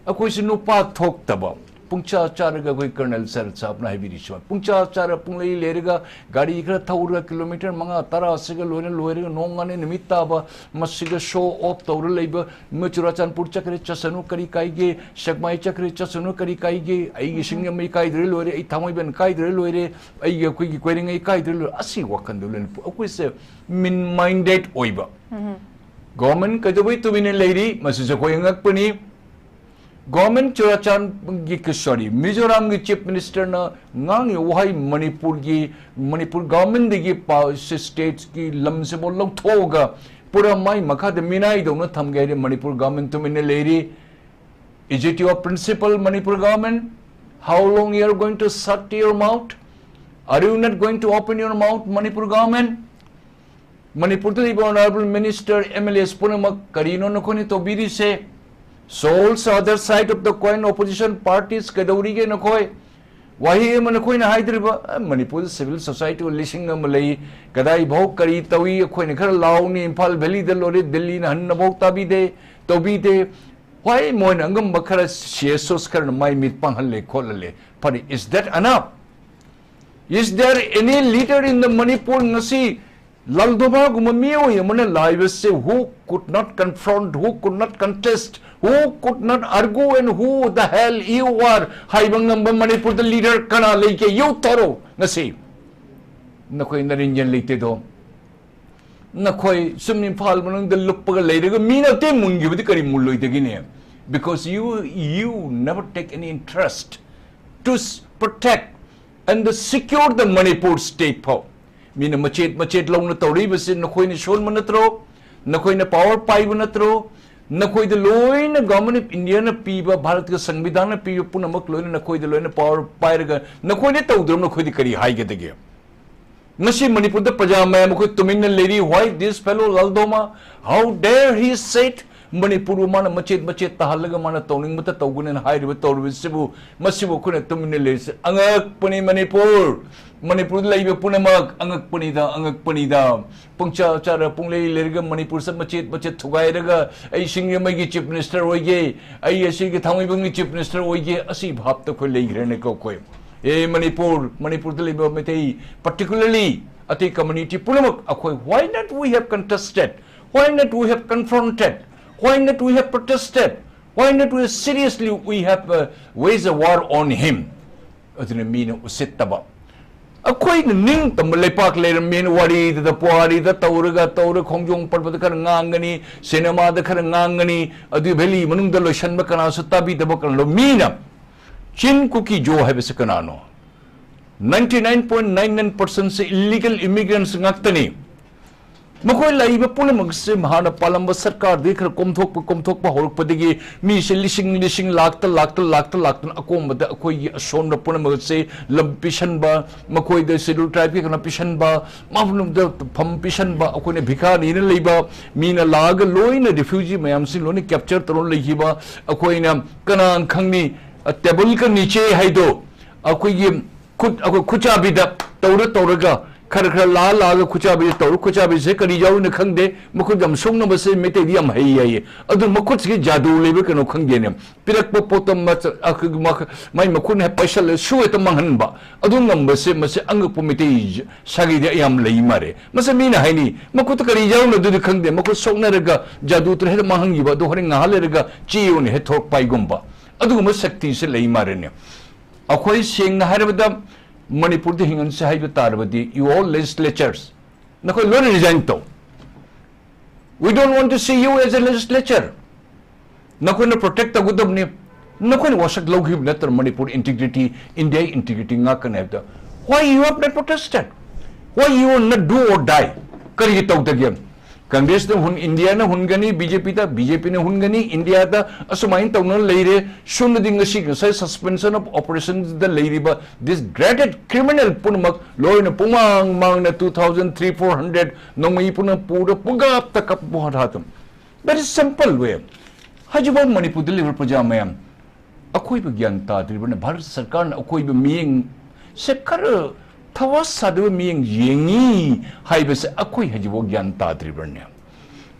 ꯑꯩꯈꯣꯏꯁꯤ ꯅꯨꯄꯥ ꯊꯣꯛꯇꯕ, ꯄꯨꯡꯆꯥ ꯆꯥꯔꯒ ꯑꯩꯈꯣꯏ ꯀꯔꯅꯦꯜ ꯁꯔ ꯁꯥꯍꯕꯅ ꯍꯥꯏꯕꯤꯔꯤꯁꯤ, ꯄꯨꯡꯆꯥ ꯆꯥꯔ ꯄꯨꯡꯂꯩ ꯂꯩꯔꯒ ꯒꯥꯔꯤ ꯈꯔ ꯊꯧꯔꯒ ꯀꯤꯂꯣꯃꯤꯇꯔ ꯃꯉꯥ ꯇꯔꯥ ꯑꯁꯤꯒ ꯂꯣꯏꯅ ꯂꯣꯏꯔꯒ ꯅꯣꯡ ꯉꯥꯅꯤ ꯅꯨꯃꯤꯠ ꯇꯥꯕ ꯃꯁꯤꯒ ꯁꯣ ꯑꯣꯐ ꯇꯧꯔ ꯂꯩꯕ, ꯃ ꯆꯨꯔꯥꯆꯥꯟꯄꯨꯔ ꯆꯠꯈ꯭ꯔꯦ ꯆꯠꯁꯅꯨ ꯀꯔꯤ ꯀꯥꯏꯒꯦ, ꯁꯦꯛꯃꯥꯏ ꯆꯠꯈ꯭ꯔꯦ ꯆꯠꯁꯅꯨ ꯀꯔꯤ ꯀꯥꯏꯒꯦ, ꯑꯩꯒꯤ ꯁꯤꯡꯖꯃꯩ ꯀꯥꯏꯗ꯭ꯔꯦ ꯂꯣꯏꯔꯦ, ꯑꯩ ꯊꯥꯡꯃꯩꯕꯟ ꯀꯥꯏꯗ꯭ꯔꯦ ꯂꯣꯏꯔꯦ, ꯑꯩꯒꯤ ꯑꯩꯈꯣꯏꯒꯤ ꯀꯣꯏꯔꯦꯡꯒꯩ ꯀꯥꯏꯗ꯭ꯔꯦ ꯂꯣꯏꯔꯦ, ꯑꯁꯤ ꯋꯥꯈꯟꯗꯨ ꯂꯣꯏꯅ ꯄꯨ-, ꯑꯩꯈꯣꯏꯁꯦ ꯃꯤꯟ ꯃꯥꯏꯟꯗꯦꯠ ꯑꯣꯏꯕ꯫ ꯒꯣꯚꯔꯟꯃꯦꯟꯠ ꯀꯩꯗꯧꯕꯩ ꯇꯨꯃꯤꯟꯅ ꯂꯩꯔꯤ? ꯃꯁꯤꯁꯨ ꯑꯩꯈꯣꯏ ꯑꯉꯛꯄꯅꯤ꯫ ꯒꯣꯚꯔꯟꯃꯦꯟꯠ ꯆꯨꯔꯥꯆꯥꯟꯒꯤ, ꯁꯣꯔꯤ, ꯃꯤꯖꯣꯔꯥꯝꯒꯤ ꯆꯤꯐ ꯃꯤꯅꯤꯁꯇꯔꯅ ꯉꯥꯡꯉꯤꯕ ꯋꯥꯍꯩ, ꯃꯅꯤꯄꯨꯔꯒꯤ, ꯃꯅꯤꯄꯨꯔ ꯒꯣꯚꯔꯟꯃꯦꯟꯠꯇꯒꯤ ꯄꯥ-, ꯁꯤ ꯁ꯭ꯇꯦꯠꯀꯤ ꯂꯝꯁꯤꯐꯥꯎ ꯂꯧꯊꯣꯛꯑꯒ ꯄꯨꯔꯥ ꯃꯥꯏ ꯃꯈꯥꯗ ꯃꯤꯅꯥꯏꯗꯧꯅ ꯊꯝꯒꯦ ꯍꯥꯏꯔꯦ꯫ ꯃꯅꯤꯄꯨꯔ ꯒꯣꯚꯔꯟꯃꯦꯟꯠ ꯇꯨꯃꯤꯟꯅ ꯂꯩꯔꯤ꯫ Is it your principle, Manipur government? How long you are going to shut your mouth? Are you not going to open your mouth, Manipur government? ꯃꯅꯤꯄꯨꯔꯗ ꯂꯩꯕ ꯑꯣꯅꯔꯦꯕꯜ ꯃꯤꯅꯤꯁꯇꯔ, ꯑꯦꯝ ꯑꯦꯜ ꯑꯦꯁ ꯄꯨꯝꯅꯃꯛ ꯀꯔꯤꯅꯣ ꯅꯈꯣꯏꯅ ꯇꯧꯕꯤꯔꯤꯁꯦ? So also other side of the coin, opposition parties ꯀꯩꯗꯧꯔꯤꯒꯦ ꯅꯈꯣꯏ? ꯋꯥꯍꯩ ꯑꯃ ꯅꯈꯣꯏꯅ ꯍꯥꯏꯗ꯭ꯔꯤꯕ, ꯑ, ꯃꯅꯤꯄꯨꯔꯗ ꯁꯤꯚꯤꯜ ꯁꯣꯁꯥꯏꯇꯤ ꯂꯤꯁꯤꯡ ꯑꯃ ꯂꯩ, ꯀꯗꯥꯏꯐꯥꯎ ꯀꯔꯤ ꯇꯧꯏ? ꯑꯩꯈꯣꯏꯅ ꯈꯔ ꯂꯥꯎꯅꯤ, ꯏꯝꯐꯥꯜ ꯚꯦꯂꯤꯗ ꯂꯣꯏꯔꯦ, ꯗꯤꯜꯂꯤꯅ ꯍꯟꯅꯐꯥꯎ ꯇꯥꯕꯤꯗꯦ, ꯇꯧꯕꯤꯗꯦ꯫ ꯍꯣꯏ, ꯃꯣꯏꯅ ꯑꯉꯝꯕ ꯈꯔ ꯁꯤ ꯑꯦꯁ ꯑꯣꯁ ꯈꯔꯅ ꯃꯥꯏ ꯃꯤꯠ ꯄꯥꯡꯍꯜꯂꯦ ꯈꯣꯠꯍꯜꯂꯦ, ꯐꯔꯦ, is that enough? Is there any leader in the Manipur ꯉꯁꯤ ꯂꯜꯗꯣꯕꯥꯒꯨꯝꯕ ꯃꯤꯑꯣꯏ ꯑꯃꯅ ꯂꯥꯛꯏꯕꯁꯦ, who could not confront, who could not contest, who could not argue, and who the hell you are ꯍꯥꯏꯕ ꯉꯝꯕ ꯃꯅꯤꯄꯨꯔꯗ leader ꯀꯅꯥ ꯂꯩꯒꯦ? ꯌꯨ ꯊꯥꯔꯣ ꯉꯁꯤ꯫ ꯅꯈꯣꯏ ꯅꯔꯦꯟꯖꯟ ꯂꯩꯇꯦꯗꯣ꯫ ꯅꯈꯣꯏ ꯁꯨꯝ ꯏꯝꯐꯥꯜ ꯃꯅꯨꯡꯗ ꯂꯨꯞꯄꯒ ꯂꯩꯔꯒ ꯃꯤꯅ ꯑꯇꯩ ꯃꯨꯟꯈꯤꯕꯗꯤ ꯀꯔꯤ ꯃꯨꯜꯂꯣꯏꯗꯒꯤꯅꯦ? Because you, you never take any interest to s- protect and the secure the Manipur state ꯐꯥꯎ꯫ ꯃꯤꯅ ꯃꯆꯦꯠ ꯃꯆꯦꯠ ꯂꯧꯅ ꯇꯧꯔꯛꯏꯕꯁꯤ ꯅꯈꯣꯏꯅ ꯁꯣꯟꯕ ꯅꯠꯇ꯭ꯔꯣ? ꯅꯈꯣꯏꯅ power ꯄꯥꯏꯕ ꯅꯠꯇ꯭ꯔꯣ? ꯅꯈꯣꯏꯗ ꯂꯣꯏꯅ Government of Indiaꯅ ꯄꯤꯕ, ꯚꯥꯔꯠꯀ ꯁꯪꯕꯤꯙꯥꯟꯅ ꯄꯤꯕ ꯄꯨꯝꯅꯃꯛ ꯂꯣꯏꯅ ꯅꯈꯣꯏꯗ ꯂꯣꯏꯅ power ꯄꯥꯏꯔꯒ ꯅꯈꯣꯏꯅ ꯇꯧꯗ꯭ꯔꯕ ꯅꯈꯣꯏꯗꯤ ꯀꯔꯤ ꯍꯥꯏꯒꯗꯒꯦ? ꯉꯁꯤ ꯃꯅꯤꯄꯨꯔꯗ ꯄ꯭ꯔꯖꯥ ꯃꯌꯥꯝ ꯑꯩꯈꯣꯏ ꯇꯨꯃꯤꯟꯅ ꯂꯩꯔꯤ꯫ Why this fellow Laldoma? How dare he said? ꯃꯅꯤꯄꯨꯔꯕꯨ ꯃꯥꯅ ꯃꯆꯦꯠ ꯃꯆꯦꯠ ꯇꯥꯍꯜꯂꯒ ꯃꯥꯅ ꯇꯧꯅꯤꯡꯕꯇ ꯇꯧꯒꯅꯦꯅ ꯍꯥꯏꯔꯤꯕ ꯇꯧꯔꯤꯕꯁꯤꯕꯨ, ꯃꯁꯤꯕꯨ ꯑꯩꯈꯣꯏꯅ ꯇꯨꯃꯤꯟꯅ ꯂꯩꯔꯤꯁꯦ ꯑꯉꯛꯄꯅꯤ꯫ ꯃꯅꯤꯄꯨꯔ, ꯃꯅꯤꯄꯨꯔꯗ ꯂꯩꯕ ꯄꯨꯝꯅꯃꯛ ꯑꯉꯛꯄꯅꯤꯗ, ꯑꯉꯛꯄꯅꯤꯗ꯫ ꯄꯪꯆꯥ ꯆꯥꯔ ꯄꯨꯡꯂꯩ ꯂꯩꯔꯒ ꯃꯅꯤꯄꯨꯔꯁꯦ ꯃꯆꯦꯠ ꯃꯆꯦꯠ ꯊꯨꯒꯥꯏꯔꯒ ꯑꯩ ꯁꯤꯡꯖꯃꯩꯒꯤ chief minister ꯑꯣꯏꯒꯦ, ꯑꯩ ꯑꯁꯤꯒꯤ ꯊꯥꯡꯃꯩꯕꯟꯒꯤ chief minister ꯑꯣꯏꯒꯦ, ꯑꯁꯤ ꯚꯥꯞꯇ ꯑꯩꯈꯣꯏ ꯂꯩꯈ꯭ꯔꯦꯅꯦꯀꯣ ꯑꯩꯈꯣꯏ꯫ ꯑꯦ ꯃꯅꯤꯄꯨꯔ, ꯃꯅꯤꯄꯨꯔꯗ ꯂꯩꯕ ꯃꯩꯇꯩ, particularly ꯑꯇꯩ community ꯄꯨꯝꯅꯃꯛ ꯑꯩꯈꯣꯏ, why not we have contested? Why not we have confronted? Why not we have protested? Why not we seriously we have uh, waged a war on him? ꯑꯗꯨꯅ ꯃꯤꯅ ꯎꯁꯤꯠꯇꯕ꯫ ꯑꯩꯈꯣꯏꯅ ꯅꯤꯡꯇꯝꯕ ꯂꯩꯄꯥꯛ ꯂꯩꯔꯝꯃꯦꯅ ꯋꯥꯔꯤꯗꯨꯗ ꯄꯨꯋꯥꯔꯤꯗ ꯇꯧꯔꯒ ꯇꯧꯔꯒ ꯈꯣꯡꯖꯣꯝ ꯄꯔꯕꯗ ꯈꯔ ꯉꯥꯡꯒꯅꯤ, ꯁꯤꯅꯦꯃꯥꯗ ꯈꯔ ꯉꯥꯡꯒꯅꯤ, ꯑꯗꯨ valley ꯃꯅꯨꯡꯗ ꯂꯣꯏꯁꯟꯕ ꯀꯅꯥꯁꯨ ꯇꯥꯕꯤꯗꯕ ꯀꯅꯥꯅꯣ? ꯃꯤꯅ ꯆꯤꯟ ꯀꯨꯀꯤ ꯖꯣ ꯍꯥꯏꯕꯁꯤ ꯀꯅꯥꯅꯣ? Ninety nine point nine nine percent ꯁꯤ illegal immigrants ꯉꯥꯛꯇꯅꯤ꯫ ꯃꯈꯣꯏ ꯂꯩꯔꯤꯕ ꯄꯨꯝꯅꯃꯛꯁꯦ ꯍꯥꯟꯅ ꯄꯥꯜꯂꯝꯕ ꯁꯔꯀꯥꯔꯗꯒꯤ ꯈꯔ ꯀꯣꯝꯊꯣꯛꯄ ꯀꯣꯝꯊꯣꯛꯄ ꯍꯧꯔꯛꯄꯗꯒꯤ ꯃꯤꯁꯦ ꯂꯤꯁꯤꯡ ꯂꯤꯁꯤꯡ ꯂꯥꯛꯇ ꯂꯥꯛꯇ ꯂꯥꯛꯇ ꯂꯥꯛꯇꯅ ꯑꯀꯣꯝꯕꯗ ꯑꯩꯈꯣꯏꯒꯤ ꯑꯁꯣꯟꯕ ꯄꯨꯝꯅꯃꯛꯁꯦ ꯂꯝ ꯄꯤꯁꯟꯕ, ꯃꯈꯣꯏꯗ Scheduled Tribeꯀꯤ ꯀꯩꯅꯣ ꯄꯤꯁꯟꯕ, ꯃꯐꯝꯗ ꯐꯝ ꯄꯤꯁꯟꯕ, ꯑꯩꯈꯣꯏꯅ ꯚꯤꯈꯥꯔꯤꯅ ꯂꯩꯕ ꯃꯤꯅ ꯂꯥꯛꯑꯒ ꯂꯣꯏꯅ refugee ꯃꯌꯥꯝꯁꯤ ꯂꯣꯏꯅ capture ꯇꯧꯔ ꯂꯩꯈꯤꯕ꯫ ꯑꯩꯈꯣꯏꯅ ꯀꯅꯥ ꯈꯪꯅꯤ, ꯇꯦꯕꯜꯒ ꯅꯤꯆꯦ ꯍꯥꯏꯗꯣ ꯑꯩꯈꯣꯏꯒꯤ ꯈꯨꯠ, ꯑꯩꯈꯣꯏ ꯈꯨꯠꯆꯥꯕꯤꯗ ꯇꯧꯔ ꯇꯧꯔꯒ ꯈꯔ ꯈꯔ ꯂꯥꯛꯑ ꯂꯥꯛꯑꯒ ꯈꯨꯠꯆꯥꯕꯤꯁꯦ ꯇꯧꯔ, ꯈꯨꯠꯆꯥꯕꯤꯁꯦ ꯀꯔꯤ ꯌꯥꯎꯔꯤꯅꯣ ꯈꯪꯗꯦ, ꯃꯈꯨꯠ ꯌꯥꯝ ꯁꯣꯛꯅꯕꯁꯦ ꯃꯩꯇꯩꯗꯤ ꯌꯥꯝ ꯍꯩ ꯍꯥꯏꯌꯦ꯫ ꯑꯗꯨ ꯃꯈꯨꯠꯁꯤꯒꯤ ꯖꯥꯗꯨ ꯂꯩꯕ ꯀꯩꯅꯣ ꯈꯪꯗꯦꯅꯦ꯫ ꯄꯤꯔꯛꯄ ꯄꯣꯠꯇꯣ ꯃꯆ-, ꯑ, ꯃꯈ-, ꯃꯥꯏ ꯃꯈꯨꯠꯅ ꯍꯦꯛ ꯄꯥꯏꯁꯜꯂ ꯁꯨ ꯍꯦꯛꯇ ꯃꯥꯡꯍꯟꯕ꯫ ꯑꯗꯨ ꯉꯝꯕꯁꯦ, ꯃꯁꯤ ꯑꯉꯛꯄ ꯃꯩꯇꯩ ꯁꯥꯒꯩꯗ ꯌꯥꯝ ꯂꯩ ꯃꯥꯜꯂꯦ꯫ ꯃꯁꯤ ꯃꯤꯅ ꯍꯥꯏꯅꯤ, "ꯃꯈꯨꯠꯇ ꯀꯔꯤ ꯌꯥꯎꯔꯤꯅꯣ ꯑꯗꯨꯗꯤ ꯈꯪꯗꯦ, ꯃꯈꯨꯠ ꯁꯣꯛꯅꯔꯒ ꯖꯥꯗꯨ ꯇꯧꯔ ꯍꯦꯛꯇ ꯃꯥꯡꯍꯟꯈꯤꯕ, ꯑꯗꯨ ꯍꯣꯔꯦꯟ ꯉꯥꯏꯍꯥꯛ ꯂꯩꯔꯒ ꯆꯦ ꯑꯣꯏꯅ ꯍꯦꯛ ꯊꯣꯔꯛꯄ ꯍꯥꯏꯒꯨꯝꯕ"꯫ ꯑꯗꯨꯒꯨꯝꯕ ꯁꯛꯇꯤꯁꯦ ꯂꯩ ꯃꯥꯜꯂꯦꯅꯦ꯫ ꯑꯩꯈꯣꯏ ꯁꯦꯡꯅ ꯍꯥꯏꯔꯕꯗ ꯃꯅꯤꯄꯨꯔꯗ ꯍꯤꯡꯍꯟꯁꯦ ꯍꯥꯏꯕ ꯇꯥꯔꯕꯗꯤ, you all legislatures, ꯅꯈꯣꯏ ꯂꯣꯏꯅ resign ꯇꯧ꯫ We don't want to see you as a legislature. ꯅꯈꯣꯏꯅ protect ꯇꯧꯒꯗꯕꯅꯤ꯫ ꯅꯈꯣꯏꯅ ꯋꯥꯁꯛ ꯂꯧꯈꯤꯕ ꯅꯠꯇ꯭ꯔ ꯃꯅꯤꯄꯨꯔ integrity, India integrity ꯉꯥꯛꯀꯅꯤ ꯍꯥꯏꯕꯗ? Why you have not protested? Why you will not do or die? ꯀꯔꯤꯒꯤ ꯇꯧꯗꯒꯦ? ꯀꯪꯒ꯭ꯔꯦꯁꯅ ꯍꯨꯟ-, ꯏꯟꯗꯤꯌꯥꯅ ꯍꯨꯟꯒꯅꯤ, ꯕꯤ ꯖꯦ ꯄꯤꯗ, ꯕꯤ ꯖꯦ ꯄꯤꯅ ꯍꯨꯟꯒꯅꯤ, ꯏꯟꯗꯤꯌꯥꯗ ꯑꯁꯨꯃꯥꯏꯅ ꯇꯧꯅ ꯂꯩꯔꯦ꯫ ꯁꯣꯝꯗꯗꯤ ꯉꯁꯤ ꯉꯁꯥꯏ suspension of operations ꯗ ꯂꯩꯔꯤꯕ this dreaded criminal ꯄꯨꯝꯅꯃꯛ ꯂꯣꯏꯅ ꯄꯨꯡꯃꯥꯡ ꯃꯥꯡꯅ two thousand three four hundred ꯅꯣꯡꯃꯩ ꯄꯨꯝꯅꯃꯛ ꯄꯨꯔ ꯄꯨꯡꯀꯥꯞꯇ ꯀꯥꯞꯄ ꯍꯥꯠꯇꯣꯛ꯫ Very simple way꯫ ꯍꯧꯖꯤꯛꯐꯥꯎ ꯃꯅꯤꯄꯨꯔꯗ ꯂꯩꯕ ꯄ꯭ꯔꯖꯥ ꯃꯌꯥꯝ, ꯑꯩꯈꯣꯏꯕꯨ ꯒ꯭ꯌꯥꯟ ꯇꯥꯗ꯭ꯔꯤꯕꯅ? ꯚꯥꯔꯠ ꯁꯔꯀꯥꯔꯅ ꯑꯩꯈꯣꯏꯕꯨ ꯃꯤꯠꯌꯦꯡꯁꯦ ꯈꯔ ꯊꯋꯥ ꯁꯥꯗꯕ ꯃꯤꯠꯌꯦꯡ ꯌꯦꯡꯉꯤ ꯍꯥꯏꯕꯁꯦ ꯑꯩꯈꯣꯏ ꯍꯧꯖꯤꯛꯐꯥꯎ ꯒ꯭ꯌꯥꯟ ꯇꯥꯗ꯭ꯔꯤꯕꯅꯦ?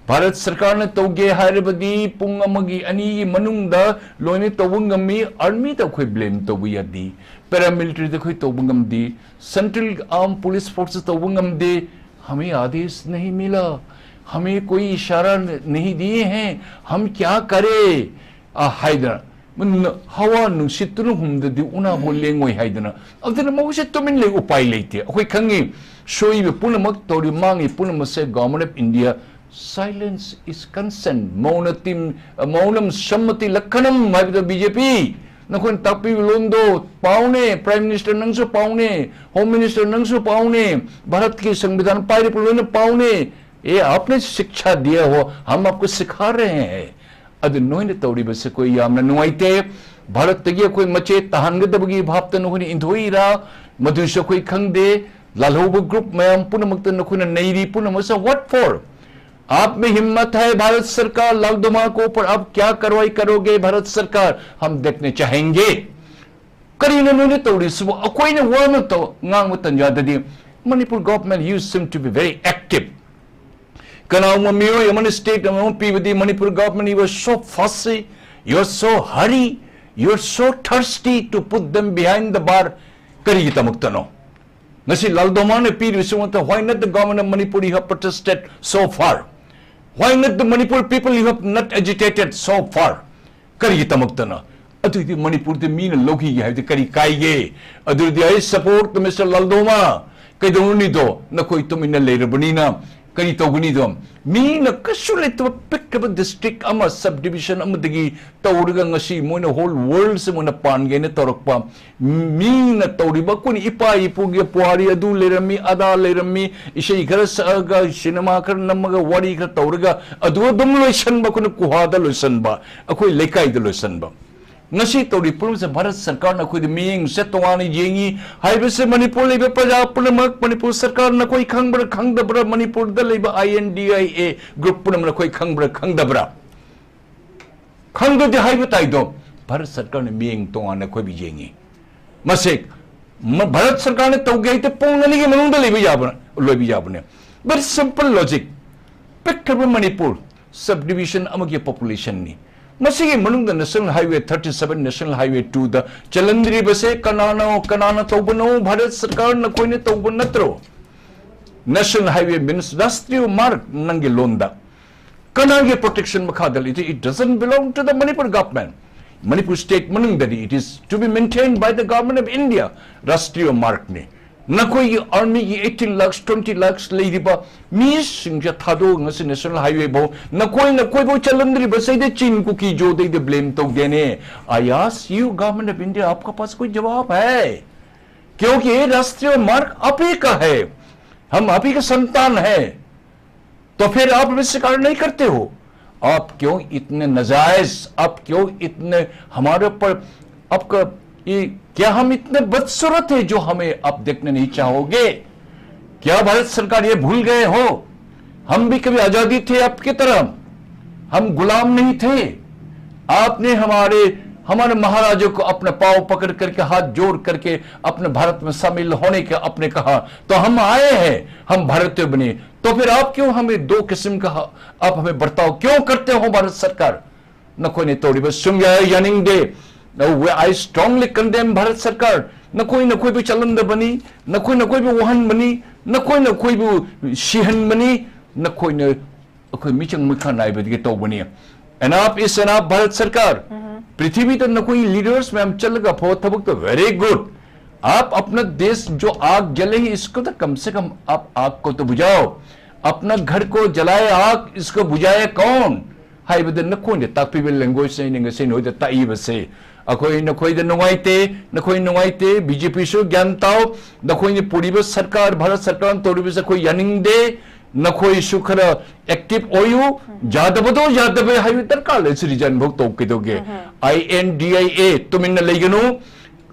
ꯚꯥꯔꯠ ꯁꯔꯀꯥꯔꯅ ꯇꯧꯒꯦ ꯍꯥꯏꯔꯕꯗꯤ ꯄꯨꯡ ꯑꯃꯒꯤ, ꯑꯅꯤꯒꯤ ꯃꯅꯨꯡꯗ ꯂꯣꯏꯅ ꯇꯧꯕ ꯉꯝꯃꯤ꯫ Army ꯗ ꯑꯩꯈꯣꯏ blame ꯇꯧꯕ ꯌꯥꯗꯦ, paramilitary ꯗ ꯑꯩꯈꯣꯏ ꯇꯧꯕ ꯉꯝꯗꯦ, Central Armed Police Force ꯇꯧꯕ ꯉꯝꯗꯦ꯫ हमें आदेश नहीं मिला, हमें कोई इशारा नहीं दिए हैं, हम क्या करें? ꯑ, ꯍꯥꯏꯗꯅ, ꯃꯨꯟꯅ ꯍꯋꯥ ꯅꯨꯡꯁꯤꯠꯇꯨꯅ ꯍꯨꯝꯗꯗꯤ ꯎꯅꯥꯕꯨ ꯂꯦꯡꯉꯣꯏ ꯍꯥꯏꯗꯅ, ꯑꯗꯨꯅ ꯃꯈꯣꯏꯁꯦ ꯇꯨꯃꯤꯟ ꯂꯩ, ꯎꯄꯥꯏ ꯂꯩꯇꯦ꯫ ꯑꯩꯈꯣꯏ ꯈꯪꯉꯤ, ꯁꯣꯏꯕ ꯄꯨꯝꯅꯃꯛ ꯇꯧꯔꯤ, ꯃꯥꯡꯉꯤ ꯄꯨꯝꯅꯃꯛꯁꯦ Government of India, silence is consent, ꯃꯧꯅ ꯇꯤꯝ, ꯃꯧꯅꯝ ꯁꯝꯃꯇꯤ ꯂꯛꯈꯅꯝ ꯍꯥꯏꯕꯗꯣ ꯕꯤ ꯖꯦ ꯄꯤ꯫ ꯅꯈꯣꯏꯅ ꯇꯥꯛꯄꯤꯕ ꯂꯣꯟꯗꯣ ꯄꯥꯎꯅꯦ, Prime Minister ꯅꯪꯁꯨ ꯄꯥꯎꯅꯦ, Home Minister ꯅꯪꯁꯨ ꯄꯥꯎꯅꯦ, ꯚꯥꯔꯠꯀꯤ ꯁꯪꯕꯤꯙꯥꯟ ꯄꯥꯏꯔꯤꯕ ꯂꯣꯏꯅ ꯄꯥꯎꯅꯦ꯫ ये आपने शिक्षा दिया हो, हम आपको सिखा रहे हैं꯫ ꯑꯗꯨ ꯅꯣꯏꯅ ꯇꯧꯔꯤꯕꯁꯦ ꯑꯩꯈꯣꯏ ꯌꯥꯝꯅ ꯅꯨꯡꯉꯥꯏꯇꯦ꯫ ꯚꯥꯔꯠꯇꯒꯤ ꯑꯩꯈꯣꯏ ꯃꯆꯦ ꯇꯥꯍꯟꯒꯗꯕꯒꯤ ꯚꯥꯞꯇ ꯅꯈꯣꯏꯅ ꯏꯟꯊꯣꯛꯏꯔꯥ, ꯃꯗꯨꯁꯨ ꯑꯩꯈꯣꯏ ꯈꯪꯗꯦ꯫ ꯂꯥꯜꯍꯧꯕ group ꯃꯌꯥꯝ ꯄꯨꯝꯅꯃꯛꯇ ꯅꯈꯣꯏꯅ ꯅꯩꯔꯤ ꯄꯨꯝꯅꯃꯛꯁꯦ, what for? आप में हिम्मत है, भारत सरकार लाल धमाल को ऊपर आप क्या कार्रवाई करोगे, भारत सरकार, हम देखने चाहेंगे। ꯀꯔꯤꯅꯣ ꯅꯣꯏꯅ ꯇꯧꯔꯤꯁꯤꯕꯨ? ꯑꯩꯈꯣꯏꯅ ꯋꯥ ꯑꯃ ꯇꯧ-, ꯉꯥꯡꯕ ꯇꯟꯖꯥꯗꯗꯤ Manipur government, you seem to be very active. ꯀꯅꯥꯒꯨꯝꯕ ꯃꯤꯑꯣꯏ ꯑꯃꯅ state ꯑꯃ ꯄꯤꯕꯗꯤ, Manipur government, you are so fussy, you are so hurry, you are so thirsty to put them behind the bar. ꯀꯔꯤꯒꯤꯗꯃꯛꯇꯅꯣ? ꯉꯁꯤ ꯂꯥꯜꯗꯣꯃꯥꯅ ꯄꯤꯔꯤꯕꯁꯤ ꯃꯉꯣꯟꯗ, why not the government of Manipur, you have protested so far? Why not the Manipur people, you have not agitated so far? ꯀꯔꯤꯒꯤꯗꯃꯛꯇꯅ? ꯑꯗꯨꯗꯤ ꯃꯅꯤꯄꯨꯔꯗ ꯃꯤꯅ ꯂꯧꯈꯤꯒꯦ ꯍꯥꯏꯕꯗꯤ ꯀꯔꯤ ꯀꯥꯏꯒꯦ? ꯑꯗꯨꯗꯤ I support Mister ꯂꯥꯜꯗꯣꯃꯥ꯫ ꯀꯩꯗꯧꯔꯨꯅꯤꯗꯣ? ꯅꯈꯣꯏ ꯇꯨꯃꯤꯟꯅ ꯂꯩꯔꯕꯅꯤꯅ ꯀꯔꯤ ꯇꯧꯒꯅꯤꯗꯣ? ꯃꯤꯅ ꯀꯩꯁꯨ ꯂꯩꯇꯕ ꯄꯤꯛꯈ꯭ꯔꯕ district ꯑꯃ, subdivision ꯑꯃꯗꯒꯤ ꯇꯧꯔꯒ ꯉꯁꯤ ꯃꯣꯏꯅ whole world ꯁꯦ ꯃꯣꯏꯅ ꯄꯥꯟꯒꯦꯅ ꯇꯧꯔꯛꯄ, ꯃꯤꯅ ꯇꯧꯔꯤꯕ, ꯑꯩꯈꯣꯏꯅ ꯏꯄꯥ ꯏꯄꯨꯒꯤ ꯄꯨꯋꯥꯔꯤ ꯑꯗꯨ ꯂꯩꯔꯝꯃꯤ, ꯑꯗꯥ ꯂꯩꯔꯝꯃꯤ, ꯏꯁꯩ ꯈꯔ ꯁꯛꯑꯒ, ꯁꯤꯅꯦꯃꯥ ꯈꯔ ꯅꯝꯃꯒ, ꯋꯥꯔꯤ ꯈꯔ ꯇꯧꯔꯒ ꯑꯗꯨ ꯑꯗꯨꯝ ꯂꯣꯏꯁꯟꯕ, ꯑꯩꯈꯣꯏꯅ ꯀꯨꯍꯥꯗ ꯂꯣꯏꯁꯟꯕ, ꯑꯩꯈꯣꯏ ꯂꯩꯀꯥꯏꯗ ꯂꯣꯏꯁꯟꯕ꯫ ꯉꯁꯤ ꯇꯧꯔꯤ ꯄꯨꯝꯅꯃꯛꯁꯦ ꯚꯥꯔꯠ ꯁꯔꯀꯥꯔꯅ ꯑꯩꯈꯣꯏꯗ ꯃꯤꯠꯌꯦꯡꯁꯦ ꯇꯣꯉꯥꯟꯅ ꯌꯦꯡꯉꯤ ꯍꯥꯏꯕꯁꯦ ꯃꯅꯤꯄꯨꯔ ꯂꯩꯕ ꯄ꯭ꯔꯖꯥ ꯄꯨꯝꯅꯃꯛ, ꯃꯅꯤꯄꯨꯔ ꯁꯔꯀꯥꯔ ꯅꯈꯣꯏ ꯈꯪꯕ꯭ꯔꯥ ꯈꯪꯗꯕ꯭ꯔꯥ? ꯃꯅꯤꯄꯨꯔꯗ ꯂꯩꯕ I N D I A group ꯄꯨꯝꯅꯃꯛ ꯅꯈꯣꯏ ꯈꯪꯕ꯭ꯔꯥ ꯈꯪꯗꯕ꯭ꯔꯥ? ꯈꯪꯗ꯭ꯔꯗꯤ ꯍꯥꯏꯕ ꯇꯥꯏꯗꯣ, ꯚꯥꯔꯠ ꯁꯔꯀꯥꯔꯅ ꯃꯤꯠꯌꯦꯡ ꯇꯣꯉꯥꯟꯅ ꯑꯩꯈꯣꯏꯕꯨ ꯌꯦꯡꯉꯤ꯫ ꯃꯁꯦ ꯃ-, ꯚꯥꯔꯠ ꯁꯔꯀꯥꯔꯅ ꯇꯧꯒꯦ ꯍꯥꯏꯗꯤ ꯄꯨꯡ ꯑꯅꯤꯒꯤ ꯃꯅꯨꯡꯗ ꯂꯩꯕ ꯌꯥꯕ, ꯂꯣꯏꯕ ꯌꯥꯕꯅꯦ꯫ Very simple logic. ꯄꯤꯛꯈ꯭ꯔꯕ Manipur, subdivision ꯑꯃꯒꯤ population ꯅꯤ꯫ ꯃꯁꯤꯒꯤ ꯃꯅꯨꯡꯗ National Highway thirty seven, National Highway two ꯗ ꯆꯜꯍꯟꯗ꯭ꯔꯤꯕꯁꯦ ꯀꯅꯥꯅꯣ, ꯀꯅꯥꯅ ꯇꯧꯕꯅꯣ? ꯚꯥꯔꯠ ꯁꯔꯀꯥꯔ ꯅꯈꯣꯏꯅ ꯇꯧꯕ ꯅꯠꯇ꯭ꯔꯣ? National Highway means ꯔꯥꯁꯇ꯭ꯔꯤꯌ ꯃꯥꯔꯒ, ꯅꯪꯒꯤ ꯂꯣꯟꯗ꯫ ꯀꯅꯥꯒꯤ protection ꯃꯈꯥꯗ ꯂꯩ? It doesn't belong to the Manipur government. Manipur state ꯃꯅꯨꯡꯗꯗꯤ it is to be maintained by the government of India. ꯔꯥꯁꯇ꯭ꯔꯤꯌ ꯃꯥꯔꯒꯅꯤ꯫ ꯅꯈꯣꯏꯒꯤ army ꯒꯤ eighteen lakhs, twenty lakhs ꯂꯩꯔꯤꯕ ꯃꯤꯁꯤꯡꯁꯦ ꯊꯥꯗꯣꯛꯑꯒ ꯉꯁꯤ National Highway ꯐꯥꯎ ꯅꯈꯣꯏ, ꯅꯈꯣꯏꯐꯥꯎ ꯆꯜꯍꯟꯗ꯭ꯔꯤꯕꯁꯤꯗ ꯆꯤꯟ ꯀꯨꯀꯤ ꯖꯣꯗꯩꯗ blame ꯇꯧꯗꯦꯅꯦ꯫ I ask you, Government of India, आपका पास कोई जवाब है? क्योंकि ये राष्ट्रीय मार्ग आप ही का है, हम आप ही का संतान है, तो फिर आप हमें स्वीकार नहीं करते हो? आप क्यों इतने नाजायज, आप क्यों इतने हमारे ऊपर, आपका ये, क्या हम इतने बदसूरत है जो हमें आप देखने नहीं चाहोगे? क्या भारत सरकार ये भूल गए हो? हम भी कभी आजादी थे आपकी तरह, हम गुलाम नहीं थे। आपने हमारे हमारे महाराजों को अपना पाँव पकड़ करके, हाथ जोड़ करके अपने भारत में शामिल होने के आपने कहा, तो हम आए हैं, हम भारतीय बने। तो फिर आप क्यों हमें दो किस्म का, आप हमें बर्ताव क्यों करते हो भारत सरकार? ꯅꯈꯣꯏꯅ ꯇꯧꯔꯤꯕ ꯁꯨꯡꯌꯥ ꯌꯥꯅꯤꯡꯗꯦ꯫ Now, we, I strongly condemn Bharat ꯁꯔꯀꯥꯔ꯫ ꯅꯈꯣꯏ, ꯅꯈꯣꯏꯕꯨ ꯆꯠꯂꯝꯗꯕꯅꯤ, ꯅꯈꯣꯏ, ꯅꯈꯣꯏꯕꯨ ꯋꯥꯍꯟꯕꯅꯤ, ꯅꯈꯣꯏ, ꯅꯈꯣꯏꯕꯨ ꯁꯤꯍꯟꯕꯅꯤ, ꯅꯈꯣꯏꯅ ꯑꯩꯈꯣꯏ ꯃꯤꯆꯪ ꯃꯤꯈꯥ ꯅꯥꯏꯕꯗꯒꯤ ꯇꯧꯕꯅꯤ꯫ Enough is enough, ꯚꯥꯔꯠ ꯁꯔꯀꯥꯔ꯫ ꯄ꯭ꯔꯤꯊꯤꯕꯤꯗ ꯅꯈꯣꯏ ꯂꯤꯗꯔꯁ ꯃꯌꯥꯝ ꯆꯠꯂꯒ ꯑꯐꯕ ꯊꯕꯛꯇꯣ very good. आप अपना देश जो आग जले है, इसको तो कम से कम आप आग को तो बुझाओ। अपना घर को जलाए आग, इसको बुझाए कौन? ꯍꯥꯏꯕꯗ ꯅꯈꯣꯏꯅ ꯇꯥꯛꯄꯤꯕ language ꯑꯩꯅ ꯉꯁꯤ ꯅꯣꯏꯗ ꯇꯥꯛꯏꯕꯁꯦ꯫ ꯑꯩꯈꯣꯏ ꯅꯈꯣꯏꯗ ꯅꯨꯡꯉꯥꯏꯇꯦ, ꯅꯈꯣꯏ ꯅꯨꯡꯉꯥꯏꯇꯦ, ꯕꯤ ꯖꯦ ꯄꯤꯁꯨ ꯒ꯭ꯌꯥꯟ ꯇꯥꯎ, ꯅꯈꯣꯏꯅ ꯄꯨꯔꯤꯕ ꯁꯔꯀꯥꯔ, ꯚꯥꯔꯠ ꯁꯔꯀꯥꯔꯅ ꯇꯧꯔꯤꯕꯁꯦ ꯑꯩꯈꯣꯏ ꯌꯥꯅꯤꯡꯗꯦ, ꯅꯈꯣꯏꯁꯨ ꯈꯔ active ꯑꯣꯏꯌꯨ, ꯌꯥꯗꯕꯗꯣ ꯌꯥꯗꯕ ꯍꯥꯏꯕ ꯗꯔꯀꯥꯔ ꯂꯩ, citizen ꯐꯥꯎ ꯇꯧ ꯀꯩꯗꯧꯒꯦ? ꯑꯥꯏ ꯑꯦꯟ ꯗꯤ ꯑꯥꯏ ꯑꯦ ꯇꯨꯃꯤꯟꯅ ꯂꯩꯒꯅꯨ,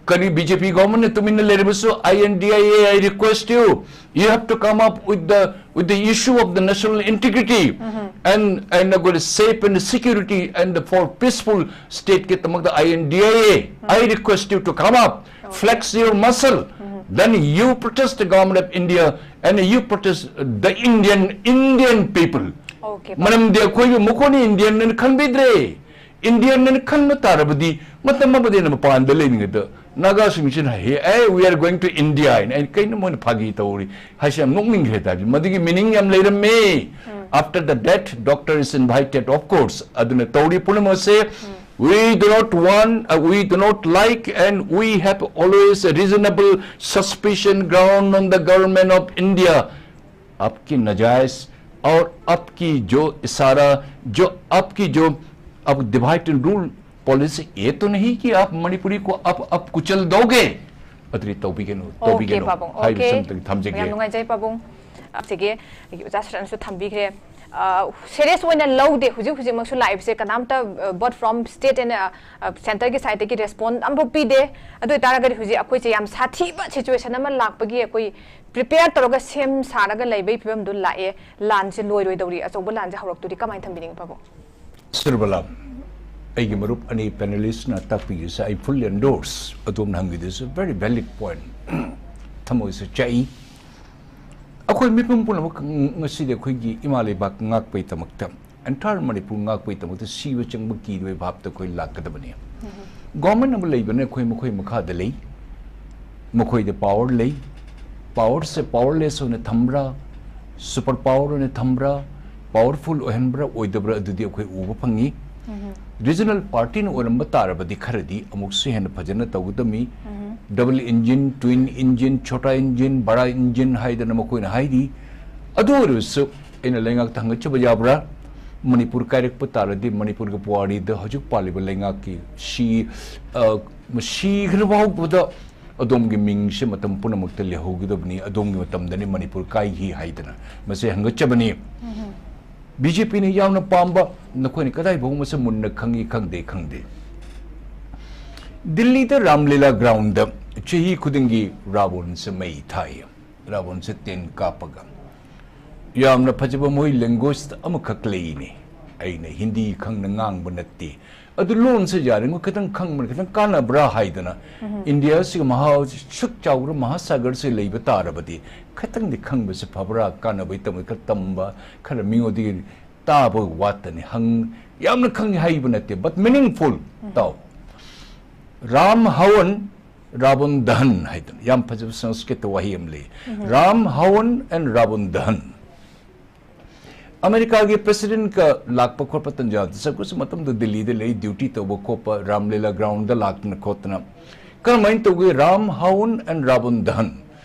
ꯀꯔꯤ ꯕꯤ ꯖꯦ ꯄꯤ ꯒꯣꯚꯔꯟꯃꯦꯟꯠꯅ ꯇꯨꯃꯤꯟꯅ ꯂꯩꯔꯕꯁꯨ, I N D I A, I request you, you have to come up with the, with the issue of the national integrity and, and ꯑꯩꯈꯣꯏ safe and security and for peaceful state ꯀꯤꯗꯃꯛꯇ I N D I A, I request you to come up, flex your muscle, then you protest the government of India and you protest the Indian, Indian people. Okay, ꯃꯔꯝꯗꯤ ꯑꯩꯈꯣꯏꯕꯨ ꯃꯈꯣꯏꯅ ꯏꯟꯗꯤꯌꯟ ꯑꯅ ꯈꯟꯕꯤꯗ꯭ꯔꯦ꯫ ꯏꯟꯗꯤꯌꯟ ꯑꯅ ꯈꯟꯕ ꯇꯥꯔꯕꯗꯤ ꯃꯇꯝ ꯑꯃꯗ ꯑꯩꯅ ꯃꯄꯥꯟꯗ ꯂꯩꯔꯤꯉꯩꯗ ꯅꯥꯒꯥꯁꯤꯡꯁꯤꯅ ꯍꯦ, ꯑꯦ, we are going to India ꯍꯥꯏꯅ ꯑꯩꯅ ꯀꯩꯅꯣ ꯃꯣꯏꯅ ꯐꯥꯒꯤ ꯇꯧꯔꯤ ꯍꯥꯏꯁꯦ ꯌꯥꯝ ꯅꯣꯛꯅꯤꯡꯈ꯭ꯔꯦ ꯇꯥꯕꯤ꯫ ꯃꯗꯨꯒꯤ ꯃꯤꯅꯤꯡ ꯌꯥꯝ ꯂꯩꯔꯝꯃꯦ꯫ After the death, doctor is invited, of course. ꯑꯗꯨꯅ ꯇꯧꯔꯤ ꯄꯨꯝꯅꯃꯛꯁꯦ, we do not want, uh, we do not like and we have always a reasonable suspicion ground on the government of India. आपकी नाजायज और आपकी जो इशारा, जो आपकी जो अब divide and rule policy, ये तो नहीं कि आप मणिपुरी को आप, आप कुचल दोगे? ꯑꯗꯨꯗꯤ ꯇꯧꯕꯤꯒꯅꯨ, ꯑꯣꯀꯦ ꯇꯧꯕꯤꯒꯅꯨ ꯄꯥꯕꯨꯡ, ꯍꯥꯏꯕꯁꯤ ꯑꯣꯀꯦ꯫ ꯑꯝꯇꯪ ꯊꯝꯖꯒꯦ꯫ ꯌꯥꯝ ꯅꯨꯡꯉꯥꯏꯖꯩ ꯄꯥꯕꯨꯡ꯫ ꯑꯁꯤꯒꯤ ꯑꯣꯖꯥ ꯁꯔꯟꯁꯨ ꯊꯝꯕꯤꯈ꯭ꯔꯦ꯫ ꯁꯦꯔꯤꯌꯁ ꯑꯣꯏꯅ ꯂꯧꯗꯦ ꯍꯧꯖꯤꯛ ꯍꯧꯖꯤꯛꯃꯛꯁꯨ ꯂꯥꯛꯏꯕꯁꯦ ꯀꯅꯥꯝꯇ, both from state and centre ꯒꯤ side ꯇꯒꯤ response ꯑꯃꯐꯥꯎ ꯄꯤꯗꯦ꯫ ꯑꯗꯨ ꯑꯣꯏꯇꯥꯔꯒꯗꯤ ꯍꯧꯖꯤꯛ ꯑꯩꯈꯣꯏꯁꯦ ꯌꯥꯝ ꯁꯥꯊꯤꯕ situation ꯑꯃ ꯂꯥꯛꯄꯒꯤ ꯑꯩꯈꯣꯏ prepare ꯇꯧꯔꯒ ꯁꯦꯝ ꯁꯥꯔꯒ ꯂꯩꯕꯒꯤ ꯐꯤꯕꯝꯗꯨ ꯂꯥꯛꯑꯦ꯫ ꯂꯥꯟꯁꯦ ꯂꯣꯏꯔꯣꯏꯗꯧꯔꯤ, ꯑꯆꯧꯕ ꯂꯥꯟꯁꯦ ꯍꯧꯔꯛꯇꯣꯔꯤ꯫ ꯀꯃꯥꯏꯅ ꯊꯝꯕꯤꯅꯤꯡꯉꯤ ꯄꯥꯕꯨꯡ? ꯁꯨꯔꯕꯂꯥ, ꯑꯩꯒꯤ ꯃꯔꯨꯞ ꯑꯅꯤ ꯄꯦꯅꯦꯂꯤꯁꯅ ꯇꯥꯛꯄꯤꯔꯤꯁꯦ ꯑꯩ ꯐꯨꯜ ꯑꯦꯟꯗꯣꯔꯁ꯫ ꯑꯗꯣꯝꯅ ꯍꯪꯕꯤꯗꯨꯁꯨ ꯕꯦꯔꯤ ꯚꯦꯂꯤꯗ ꯄꯣꯏꯟꯠ꯫ ꯊꯃꯣꯏꯁꯨ ꯆꯥꯛꯏ꯫ ꯑꯩꯈꯣꯏ ꯃꯤꯄꯨꯝ ꯄꯨꯝꯅꯃꯛ ꯉꯁꯤꯗꯤ ꯑꯩꯈꯣꯏꯒꯤ ꯏꯃꯥ ꯂꯩꯕꯥꯛ ꯉꯥꯛꯄꯒꯤꯗꯃꯛꯇ, ꯑꯦꯟꯇꯥꯌꯔ ꯃꯅꯤꯄꯨꯔ ꯉꯥꯛꯄꯒꯤꯗꯃꯛꯇ ꯁꯤꯕ ꯆꯪꯕ ꯀꯤꯗꯕꯒꯤ ꯚꯥꯞꯇ ꯑꯩꯈꯣꯏ ꯂꯥꯛꯀꯗꯕꯅꯤ꯫ ꯒꯣꯔꯃꯦꯟ ꯑꯃ ꯂꯩꯕꯅ ꯑꯩꯈꯣꯏ ꯃꯈꯣꯏ ꯃꯈꯥꯗ ꯂꯩ, ꯃꯈꯣꯏꯗ ꯄꯥꯋꯔ ꯂꯩ꯫ ꯄꯥꯋꯔꯁꯦ ꯄꯥꯋꯔꯂꯦꯁ ꯑꯣꯏꯅ ꯊꯝꯕ꯭ꯔꯥ, ꯁꯨꯄꯔ ꯄꯥꯋꯔ ꯑꯣꯏꯅ ꯊꯝꯕ꯭ꯔꯥ, ꯄꯥꯋꯔꯐꯨꯜ ꯑꯣꯏꯍꯟꯕ꯭ꯔꯥ ꯑꯣꯏꯗꯕ꯭ꯔꯥ, ꯑꯗꯨꯗꯤ ꯑꯩꯈꯣꯏ ꯎꯕ ꯐꯪꯉꯤ꯫ ꯔꯤꯖꯅꯦꯜ ꯄꯥꯔꯇꯤꯅ ꯑꯣꯏꯔꯝꯕ ꯇꯥꯔꯕꯗꯤ ꯈꯔꯗꯤ ꯑꯃꯨꯛꯁꯨ ꯍꯦꯟꯅ ꯐꯖꯅ ꯇꯧꯒꯗꯕꯅꯤ꯫ Double engine, ꯇ꯭ꯋꯤꯟ engine, Chota engine, ꯕꯔꯥ ꯏꯟꯖꯤꯟ ꯍꯥꯏꯗꯅ ꯃꯈꯣꯏꯅ ꯍꯥꯏꯔꯤ꯫ ꯑꯗꯨ ꯑꯣꯏꯔꯕꯁꯨ ꯑꯩꯅ ꯂꯩꯉꯥꯛꯇ ꯍꯪꯒꯠꯆꯕ ꯌꯥꯕ꯭ꯔꯥ? ꯃꯅꯤꯄꯨꯔ ꯀꯥꯏꯔꯛꯄ ꯇꯥꯔꯗꯤ ꯃꯅꯤꯄꯨꯔꯒꯤ ꯄꯨꯋꯥꯔꯤꯗ ꯍꯧꯖꯤꯛ ꯄꯥꯜꯂꯤꯕ ꯂꯩꯉꯥꯛꯀꯤ ꯁꯤ, ꯑ, ꯁꯤꯈ꯭ꯔ ꯐꯥꯎꯕꯗ ꯑꯗꯣꯝꯒꯤ ꯃꯤꯡꯁꯦ ꯃꯇꯝ ꯄꯨꯝꯅꯃꯛꯇ ꯂꯩꯍꯧꯒꯗꯕꯅꯤ, ꯑꯗꯣꯝꯒꯤ ꯃꯇꯝꯗꯅꯤ ꯃꯅꯤꯄꯨꯔ ꯀꯥꯏꯈꯤ ꯍꯥꯏꯗꯅ ꯃꯁꯤ ꯍꯪꯒꯠꯆꯕꯅꯤ꯫ ꯕꯤ ꯖꯦ ꯄꯤꯅ ꯌꯥꯝꯅ ꯄꯥꯝꯕ, ꯅꯈꯣꯏꯅ ꯀꯗꯥꯏ ꯐꯥꯎꯕ ꯃꯁꯤ ꯃꯨꯟꯅ ꯈꯪꯉꯤ ꯈꯪꯗꯦ ꯈꯪꯗꯦ꯫ ꯗꯤꯜꯂꯤꯗ ꯔꯥꯝꯂꯤꯂꯥ ꯒ꯭ꯔꯥꯎꯟꯗ ꯆꯍꯤ ꯈꯨꯗꯤꯡꯒꯤ ꯔꯥꯕꯣꯟꯁꯦ ꯃꯩ ꯊꯥꯏ, ꯔꯥꯕꯣꯟꯁꯦ ꯇꯦꯟ ꯀꯥꯞꯄꯒ꯫ ꯌꯥꯝꯅ ꯐꯖꯕ ꯃꯣꯏ ꯂꯦꯡꯒ꯭ꯋꯦꯖꯇ ꯑꯃꯈꯛ ꯂꯩꯅꯦ꯫ ꯑꯩꯅ ꯍꯤꯟꯗꯤ ꯈꯪꯅ ꯉꯥꯡꯕ ꯅꯠꯇꯦ꯫ ꯑꯗꯨ ꯂꯣꯟꯁꯦ ꯌꯥꯔꯤꯉꯩ ꯈꯤꯇꯪ ꯈꯪꯕꯅ ꯈꯤꯇꯪ ꯀꯥꯟꯅꯕ꯭ꯔꯥ ꯍꯥꯏꯗꯅ, ꯏꯟꯗꯤꯌꯥꯁꯤꯒ ꯃꯍꯥ ꯁꯨꯛ ꯆꯥꯎꯕ ꯃꯍꯥꯁꯥꯒꯔꯁꯦ ꯂꯩꯕ ꯇꯥꯔꯕꯗꯤ ꯈꯤꯇꯪꯗꯤ ꯈꯪꯕꯁꯦ ꯐꯕ꯭ꯔꯥ, ꯀꯥꯟꯅꯕꯩ ꯇꯝꯕ ꯈꯔ ꯇꯝꯕ, ꯈꯔ ꯃꯤꯉꯣꯟꯗꯒꯤ ꯇꯥꯕ ꯋꯥꯠꯇꯅꯤ꯫ ꯍꯪ-, ꯌꯥꯝꯅ ꯈꯪꯉꯤ ꯍꯥꯏꯕ ꯅꯠꯇꯦ, but meaningful꯫ ꯇꯥꯎ꯫ ꯔꯥꯝ ꯍꯋꯟ, ꯔꯥꯕꯟ ꯗꯍꯟ ꯍꯥꯏꯗꯅ ꯌꯥꯝ ꯐꯖꯕ ꯁꯪꯁꯀ꯭ꯔꯤꯠꯇ ꯋꯥꯍꯩ ꯑꯃ ꯂꯩ꯫ ꯔꯥꯝ ꯍꯋꯟ and ꯔꯥꯕꯟ ꯗꯍꯟ꯫ ꯑꯃꯦꯔꯤꯀꯥꯒꯤ ꯄ꯭ꯔꯦꯁꯤꯗꯦꯟꯠꯀ ꯂꯥꯛꯄ ꯈꯣꯠꯄ ꯇꯟꯖꯥꯗ ꯆꯠꯄꯁꯨ ꯃꯇꯝꯗ ꯗꯤꯜꯂꯤꯗ ꯂꯩ, ꯗ꯭ꯌꯨꯇꯤ ꯇꯧꯕ ꯈꯣꯠꯄ, ꯔꯥꯝꯂꯤꯂꯥ ꯒ꯭ꯔꯥꯎꯟꯗ ꯂꯥꯛꯇꯅ ꯈꯣꯠꯇꯅ꯫ ꯀꯔꯝꯍꯥꯏꯅ ꯇꯧꯒꯦ? ꯔꯥꯝ ꯍꯋꯟ and ꯔꯥꯕꯟ ꯗꯍꯟ꯫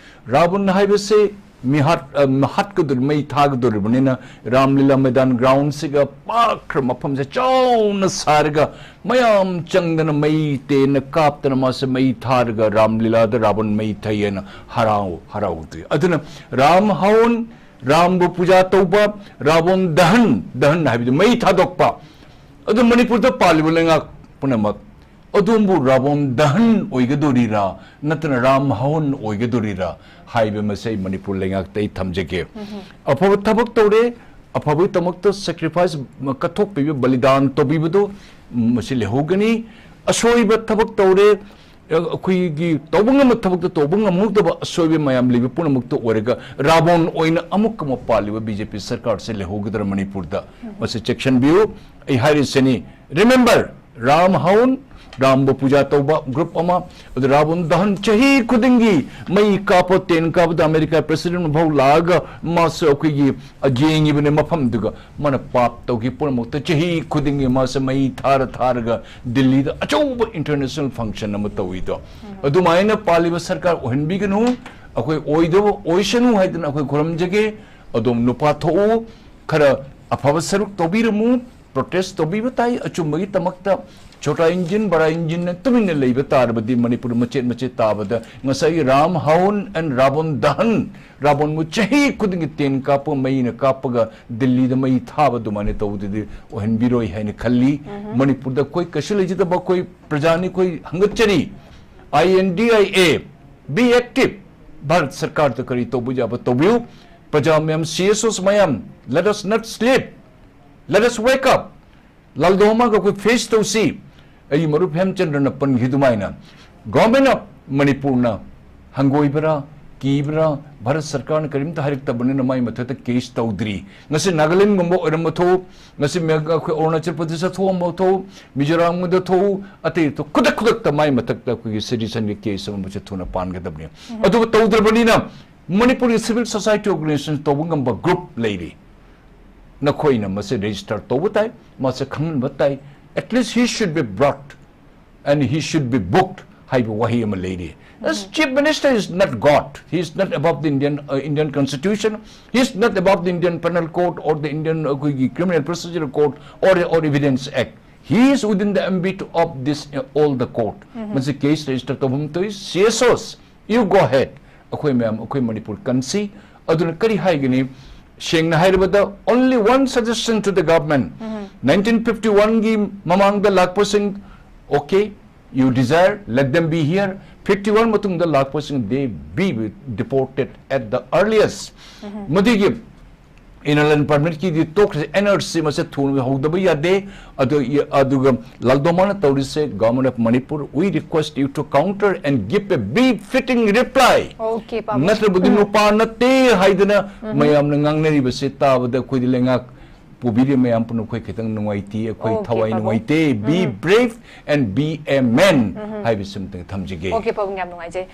ꯔꯥꯕꯟ ꯍꯥꯏꯕꯁꯦ ꯃꯤꯍꯥꯠ, ꯑ, ꯃꯍꯥꯠꯀꯗꯧꯔꯤ, ꯃꯩ ꯊꯥꯒꯗꯧꯔꯤꯕꯅꯤꯅ ꯔꯥꯝꯂꯤꯂꯥ ꯃꯩꯗꯥꯟ ꯒ꯭ꯔꯥꯎꯟꯁꯤꯒ ꯄꯥꯛꯈ꯭ꯔ ꯃꯐꯝꯁꯦ ꯆꯥꯎꯅ ꯁꯥꯔꯒ ꯃꯌꯥꯝ ꯆꯪꯗꯅ ꯃꯩ ꯇꯦꯟꯅ ꯀꯥꯞꯇꯅ ꯃꯥꯁꯦ ꯃꯩ ꯊꯥꯔꯒ ꯔꯥꯝꯂꯤꯂꯥꯗ ꯔꯥꯕꯟ ꯃꯩ ꯊꯩ ꯍꯥꯏꯅ ꯍꯔꯥꯎ, ꯍꯔꯥꯎꯗꯣꯏ꯫ ꯑꯗꯨꯅ ꯔꯥꯝ ꯍꯋꯟ, ꯔꯥꯝꯕꯨ ꯄꯨꯖꯥ ꯇꯧꯕ, ꯔꯥꯕꯟ ꯗꯍꯟ, ꯗꯍꯟ ꯍꯥꯏꯕꯗꯤ ꯃꯩ ꯊꯥꯗꯣꯛꯄ꯫ ꯑꯗꯨ ꯃꯅꯤꯄꯨꯔꯗ ꯄꯥꯜꯂꯤꯕ ꯂꯩꯉꯥꯛ ꯄꯨꯝꯅꯃꯛ ꯑꯗꯣꯝꯕꯨ ꯔꯥꯕꯟ ꯗꯍꯟ ꯑꯣꯏꯒꯗꯧꯔꯤꯔꯥ, ꯅꯠꯇ꯭ꯔꯒ ꯔꯥꯝ ꯍꯋꯟ ꯑꯣꯏꯒꯗꯧꯔꯤꯔꯥ ꯍꯥꯏꯕ ꯃꯁꯤ ꯑꯩ ꯃꯅꯤꯄꯨꯔ ꯂꯩꯉꯥꯛꯇ ꯑꯩ ꯊꯝꯖꯒꯦ꯫ ꯑꯐꯕ ꯊꯕꯛ ꯇꯧꯔꯦ, ꯑꯐꯕꯒꯤꯗꯃꯛꯇ sacrifice, ꯀꯠꯊꯣꯛꯄꯤꯕ, ꯕꯂꯤꯗꯥꯟ ꯇꯧꯕꯤꯕꯗꯣ, ꯃꯁꯤ ꯂꯩꯍꯧꯒꯅꯤ꯫ ꯑꯁꯣꯏꯕ ꯊꯕꯛ ꯇꯧꯔꯦ, ꯑꯩꯈꯣꯏꯒꯤ ꯇꯧꯕ ꯉꯝꯕ ꯊꯕꯛꯇ ꯇꯧꯕ ꯉꯝꯍꯧꯗꯕ ꯑꯁꯣꯏꯕ ꯃꯌꯥꯝ ꯂꯩꯕ ꯄꯨꯝꯅꯃꯛꯇ ꯑꯣꯏꯔꯒ ꯔꯥꯕꯣꯟ ꯑꯣꯏꯅ ꯑꯃꯨꯛꯀ ꯑꯃꯨꯛ ꯄꯥꯜꯂꯤꯕ ꯕꯤ ꯖꯦ ꯄꯤ ꯁꯔꯀꯥꯔꯁꯦ ꯂꯩꯍꯧꯒꯗ꯭ꯔꯥ ꯃꯅꯤꯄꯨꯔꯗ? ꯃꯁꯤ ꯆꯦꯛꯁꯤꯟꯕꯤꯌꯨ꯫ ꯑꯩ ꯍꯥꯏꯔꯤꯁꯤꯅꯤ, remember, ꯔꯥꯝ ꯍꯋꯟ, ꯔꯥꯝꯕꯨ ꯄꯨꯖꯥ ꯇꯧꯕ group ꯑꯃ, ꯑꯗꯨ ꯔꯥꯕꯣꯟ ꯗꯍꯟ ꯆꯍꯤ ꯈꯨꯗꯤꯡꯒꯤ ꯃꯩ ꯀꯥꯞꯄ, ꯇꯦꯟ ꯀꯥꯞꯄꯗ ꯑꯃꯦꯔꯤꯀꯥ president ꯐꯥꯎ ꯂꯥꯛꯑꯒ ꯃꯥꯁꯨ ꯑꯩꯈꯣꯏꯒꯤ, ꯑ, ꯌꯦꯡꯉꯤꯕꯅꯦ ꯃꯐꯝꯗꯨꯒ꯫ ꯃꯥꯅ ꯄꯥꯞ ꯇꯧꯈꯤ ꯄꯨꯝꯅꯃꯛꯇ ꯆꯍꯤ ꯈꯨꯗꯤꯡꯒꯤ ꯃꯥꯁꯦ ꯃꯩ ꯊꯥꯔ ꯊꯥꯔꯒ ꯗꯤꯜꯂꯤꯗ ꯑꯆꯧꯕ international function ꯑꯃ ꯇꯧꯏꯗꯣ꯫ ꯑꯗꯨꯃꯥꯏꯅ ꯄꯥꯜꯂꯤꯕ ꯁꯔꯀꯥꯔ ꯑꯣꯏꯍꯟꯕꯤꯒꯅꯨ, ꯑꯩꯈꯣꯏ ꯑꯣꯏꯗꯕ ꯑꯣꯏꯁꯅꯨ ꯍꯥꯏꯗꯅ ꯑꯩꯈꯣꯏ ꯈꯨꯔꯨꯝꯖꯒꯦ꯫ ꯑꯗꯣꯝ ꯅꯨꯄꯥ ꯊꯣꯛꯎ, ꯈꯔ ꯑꯐꯕ ꯁꯔꯨꯛ ꯇꯧꯕꯤꯔꯝꯃꯨ, protest ꯇꯧꯕꯤꯕ ꯇꯥꯏ, ꯑꯆꯨꯝꯕꯒꯤꯗꯃꯛꯇ꯫ ꯆꯣꯇꯥ ꯏꯟꯖꯤꯟ, ꯕꯔꯥ ꯏꯟꯖꯤꯟꯅ ꯇꯨꯃꯤꯟꯅ ꯂꯩꯕ ꯇꯥꯔꯕꯗꯤ ꯃꯅꯤꯄꯨꯔ ꯃꯆꯦꯠ ꯃꯆꯦꯠ ꯇꯥꯕꯗ ꯉꯁꯥꯏꯒꯤ ꯔꯥꯝ ꯍꯋꯟ and ꯔꯥꯕꯣꯟ ꯗꯍꯟ, ꯔꯥꯕꯣꯟꯕꯨ ꯆꯍꯤ ꯈꯨꯗꯤꯡꯒꯤ ꯇꯦꯟ ꯀꯥꯞꯄ, ꯃꯩꯅ ꯀꯥꯞꯄꯒ ꯗꯤꯜꯂꯤꯗ ꯃꯩ ꯊꯥꯕ ꯑꯗꯨꯃꯥꯏꯅ ꯇꯧꯕꯗꯨꯗꯤ ꯑꯣꯏꯍꯟꯕꯤꯔꯣꯏ ꯍꯥꯏꯅ ꯈꯜꯂꯤ꯫ ꯃꯅꯤꯄꯨꯔꯗ ꯑꯩꯈꯣꯏ ꯀꯩꯁꯨ ꯂꯩꯖꯗꯕ ꯑꯩꯈꯣꯏ ꯄ꯭ꯔꯖꯥꯅꯤ, ꯑꯩꯈꯣꯏ ꯍꯪꯒꯠꯆꯔꯤ꯫ I N D I A, be active꯫ Bharat ꯁꯔꯀꯥꯔꯗ ꯀꯔꯤ ꯇꯧꯕ ꯌꯥꯕ ꯇꯧꯕꯤꯌꯨ꯫ ꯄ꯭ꯔꯖꯥ ꯃꯌꯥꯝ, C S Os ꯃꯌꯥꯝ, let us not sleep, let us wake up꯫ ꯂꯥꯜꯗꯣ ꯑꯃꯒ ꯑꯩꯈꯣꯏ face ꯇꯧꯁꯤ꯫ ꯑꯩ ꯃꯔꯨꯞ ꯍꯦꯝꯆꯟꯗ꯭ꯔꯅ ꯄꯟꯈꯤ ꯑꯗꯨꯃꯥꯏꯅ, Government of ꯃꯅꯤꯄꯨꯔꯅ ꯍꯪꯒꯣꯏꯕ꯭ꯔꯥ, ꯀꯤꯕ꯭ꯔꯥ? ꯚꯥꯔꯠ ꯁꯔꯀꯥꯔꯅ ꯀꯔꯤꯝꯇ ꯍꯥꯏꯔꯛꯇꯕꯅꯤꯅ ꯃꯥꯏ ꯃꯊꯛꯇ case ꯇꯧꯗ꯭ꯔꯤ꯫ ꯉꯁꯤ ꯅꯥꯒꯥꯂꯦꯟꯒꯨꯝꯕ ꯑꯣꯏꯔꯝꯕ ꯊꯣꯛꯎ, ꯉꯁꯤ ꯃꯦꯘ-, ꯑꯩꯈꯣꯏ ꯑꯔꯨꯅꯥꯆꯜ ꯄ꯭ꯔꯗꯦꯁꯇ ꯊꯣꯛꯑꯝꯕ ꯊꯣꯛꯎ, ꯃꯤꯖꯣꯔꯥꯝꯗ ꯊꯣꯛꯎ, ꯑꯇꯩ ꯊꯣꯛ-, ꯈꯨꯗꯛ ꯈꯨꯗꯛꯇ ꯃꯥꯏ ꯃꯊꯛꯇ ꯑꯩꯈꯣꯏꯒꯤ citizenꯒꯤ case ꯑꯃꯁꯨ ꯊꯨꯅ ꯄꯥꯟꯒꯗꯕꯅꯤ꯫ ꯑꯗꯨꯕꯨ ꯇꯧꯗ꯭ꯔꯕꯅꯤꯅ ꯃꯅꯤꯄꯨꯔꯒꯤ civil society organization ꯇꯧꯕ ꯉꯝꯕ group ꯂꯩꯔꯤ꯫ ꯅꯈꯣꯏꯅ ꯃꯁꯤ register ꯇꯧꯕ ꯇꯥꯏ, ꯃꯁꯤ ꯈꯪꯍꯟꯕ ꯇꯥꯏ꯫ At least he should be brought and he should be booked ꯍꯥꯏꯕ ꯋꯥꯍꯩ ꯑꯃ ꯂꯩꯔꯤ꯫ As Chief Minister is not God. He is not above the Indian, uh, Indian Constitution. He is not above the Indian Penal Code or the Indian, uh, ꯑꯩꯈꯣꯏꯒꯤ Criminal Procedure Code or, or Evidence Act. He is within the ambit of this, uh, all the court. ꯃꯁꯤ case register ꯇꯧꯐꯝ ꯊꯣꯛꯏ꯫ C S Os, you go ahead. ꯑꯩꯈꯣꯏ ꯃꯌꯥꯝ, ꯑꯩꯈꯣꯏ ꯃꯅꯤꯄꯨꯔ ꯀꯟꯁꯤ꯫ ꯑꯗꯨꯅ ꯀꯔꯤ ꯍꯥꯏꯒꯅꯤ? ꯁꯦꯡꯅ ꯍꯥꯏꯔꯕꯗ, only one suggestion to the government. Nineteen fifty-oneꯒꯤ ꯃꯃꯥꯡꯗ ꯂꯥꯛꯄꯁꯤꯡ, okay, you desire, let them be here. Fifty-one ꯃꯇꯨꯡꯗ ꯂꯥꯛꯄꯁꯤꯡ, they be deported at the earliest. ꯃꯗꯨꯒꯤ Inner Line Permitꯀꯤꯗꯤ ꯇꯣꯛꯈ꯭ꯔꯁꯦ, NRC ꯃꯁꯦ ꯊꯨꯅ ꯍꯧꯗꯕ ꯌꯥꯗꯦ꯫ ꯑꯗꯨ, ꯑꯗꯨꯒ ꯂꯥꯜꯗꯣꯃꯥꯅ ꯇꯧꯔꯤꯁꯦ, Government of Manipur, we request you to counter and give a befitting reply. Okay, ꯄꯥꯕꯨꯡ꯫ ꯅꯠꯇ꯭ꯔꯕꯗꯤ ꯅꯨꯄꯥ ꯅꯠꯇꯦ ꯍꯥꯏꯗꯅ ꯃꯌꯥꯝꯅ ꯉꯥꯡꯅꯔꯤꯕꯁꯦ ꯇꯥꯕꯗ ꯑꯩꯈꯣꯏꯗꯤ ꯂꯩꯉꯥꯛ ꯄꯨꯕꯤꯔꯤꯕ ꯃꯌꯥꯝ ꯄꯨꯝꯅꯃꯛ ꯑꯩꯈꯣꯏ ꯈꯤꯇꯪ ꯅꯨꯡꯉꯥꯏꯇꯦ, ꯑꯩꯈꯣꯏ Okay, ꯊꯋꯥꯏ ꯄꯥꯕꯨꯡ꯫ ꯅꯨꯡꯉꯥꯏꯇꯦ꯫ Be brave and be a man ꯍꯥꯏꯕꯁꯤꯃꯇꯪ ꯊꯝꯖꯒꯦ꯫ Okay, ꯄꯥꯕꯨꯡ, ꯌꯥꯝ ꯅꯨꯡꯉꯥꯏꯖꯩ꯫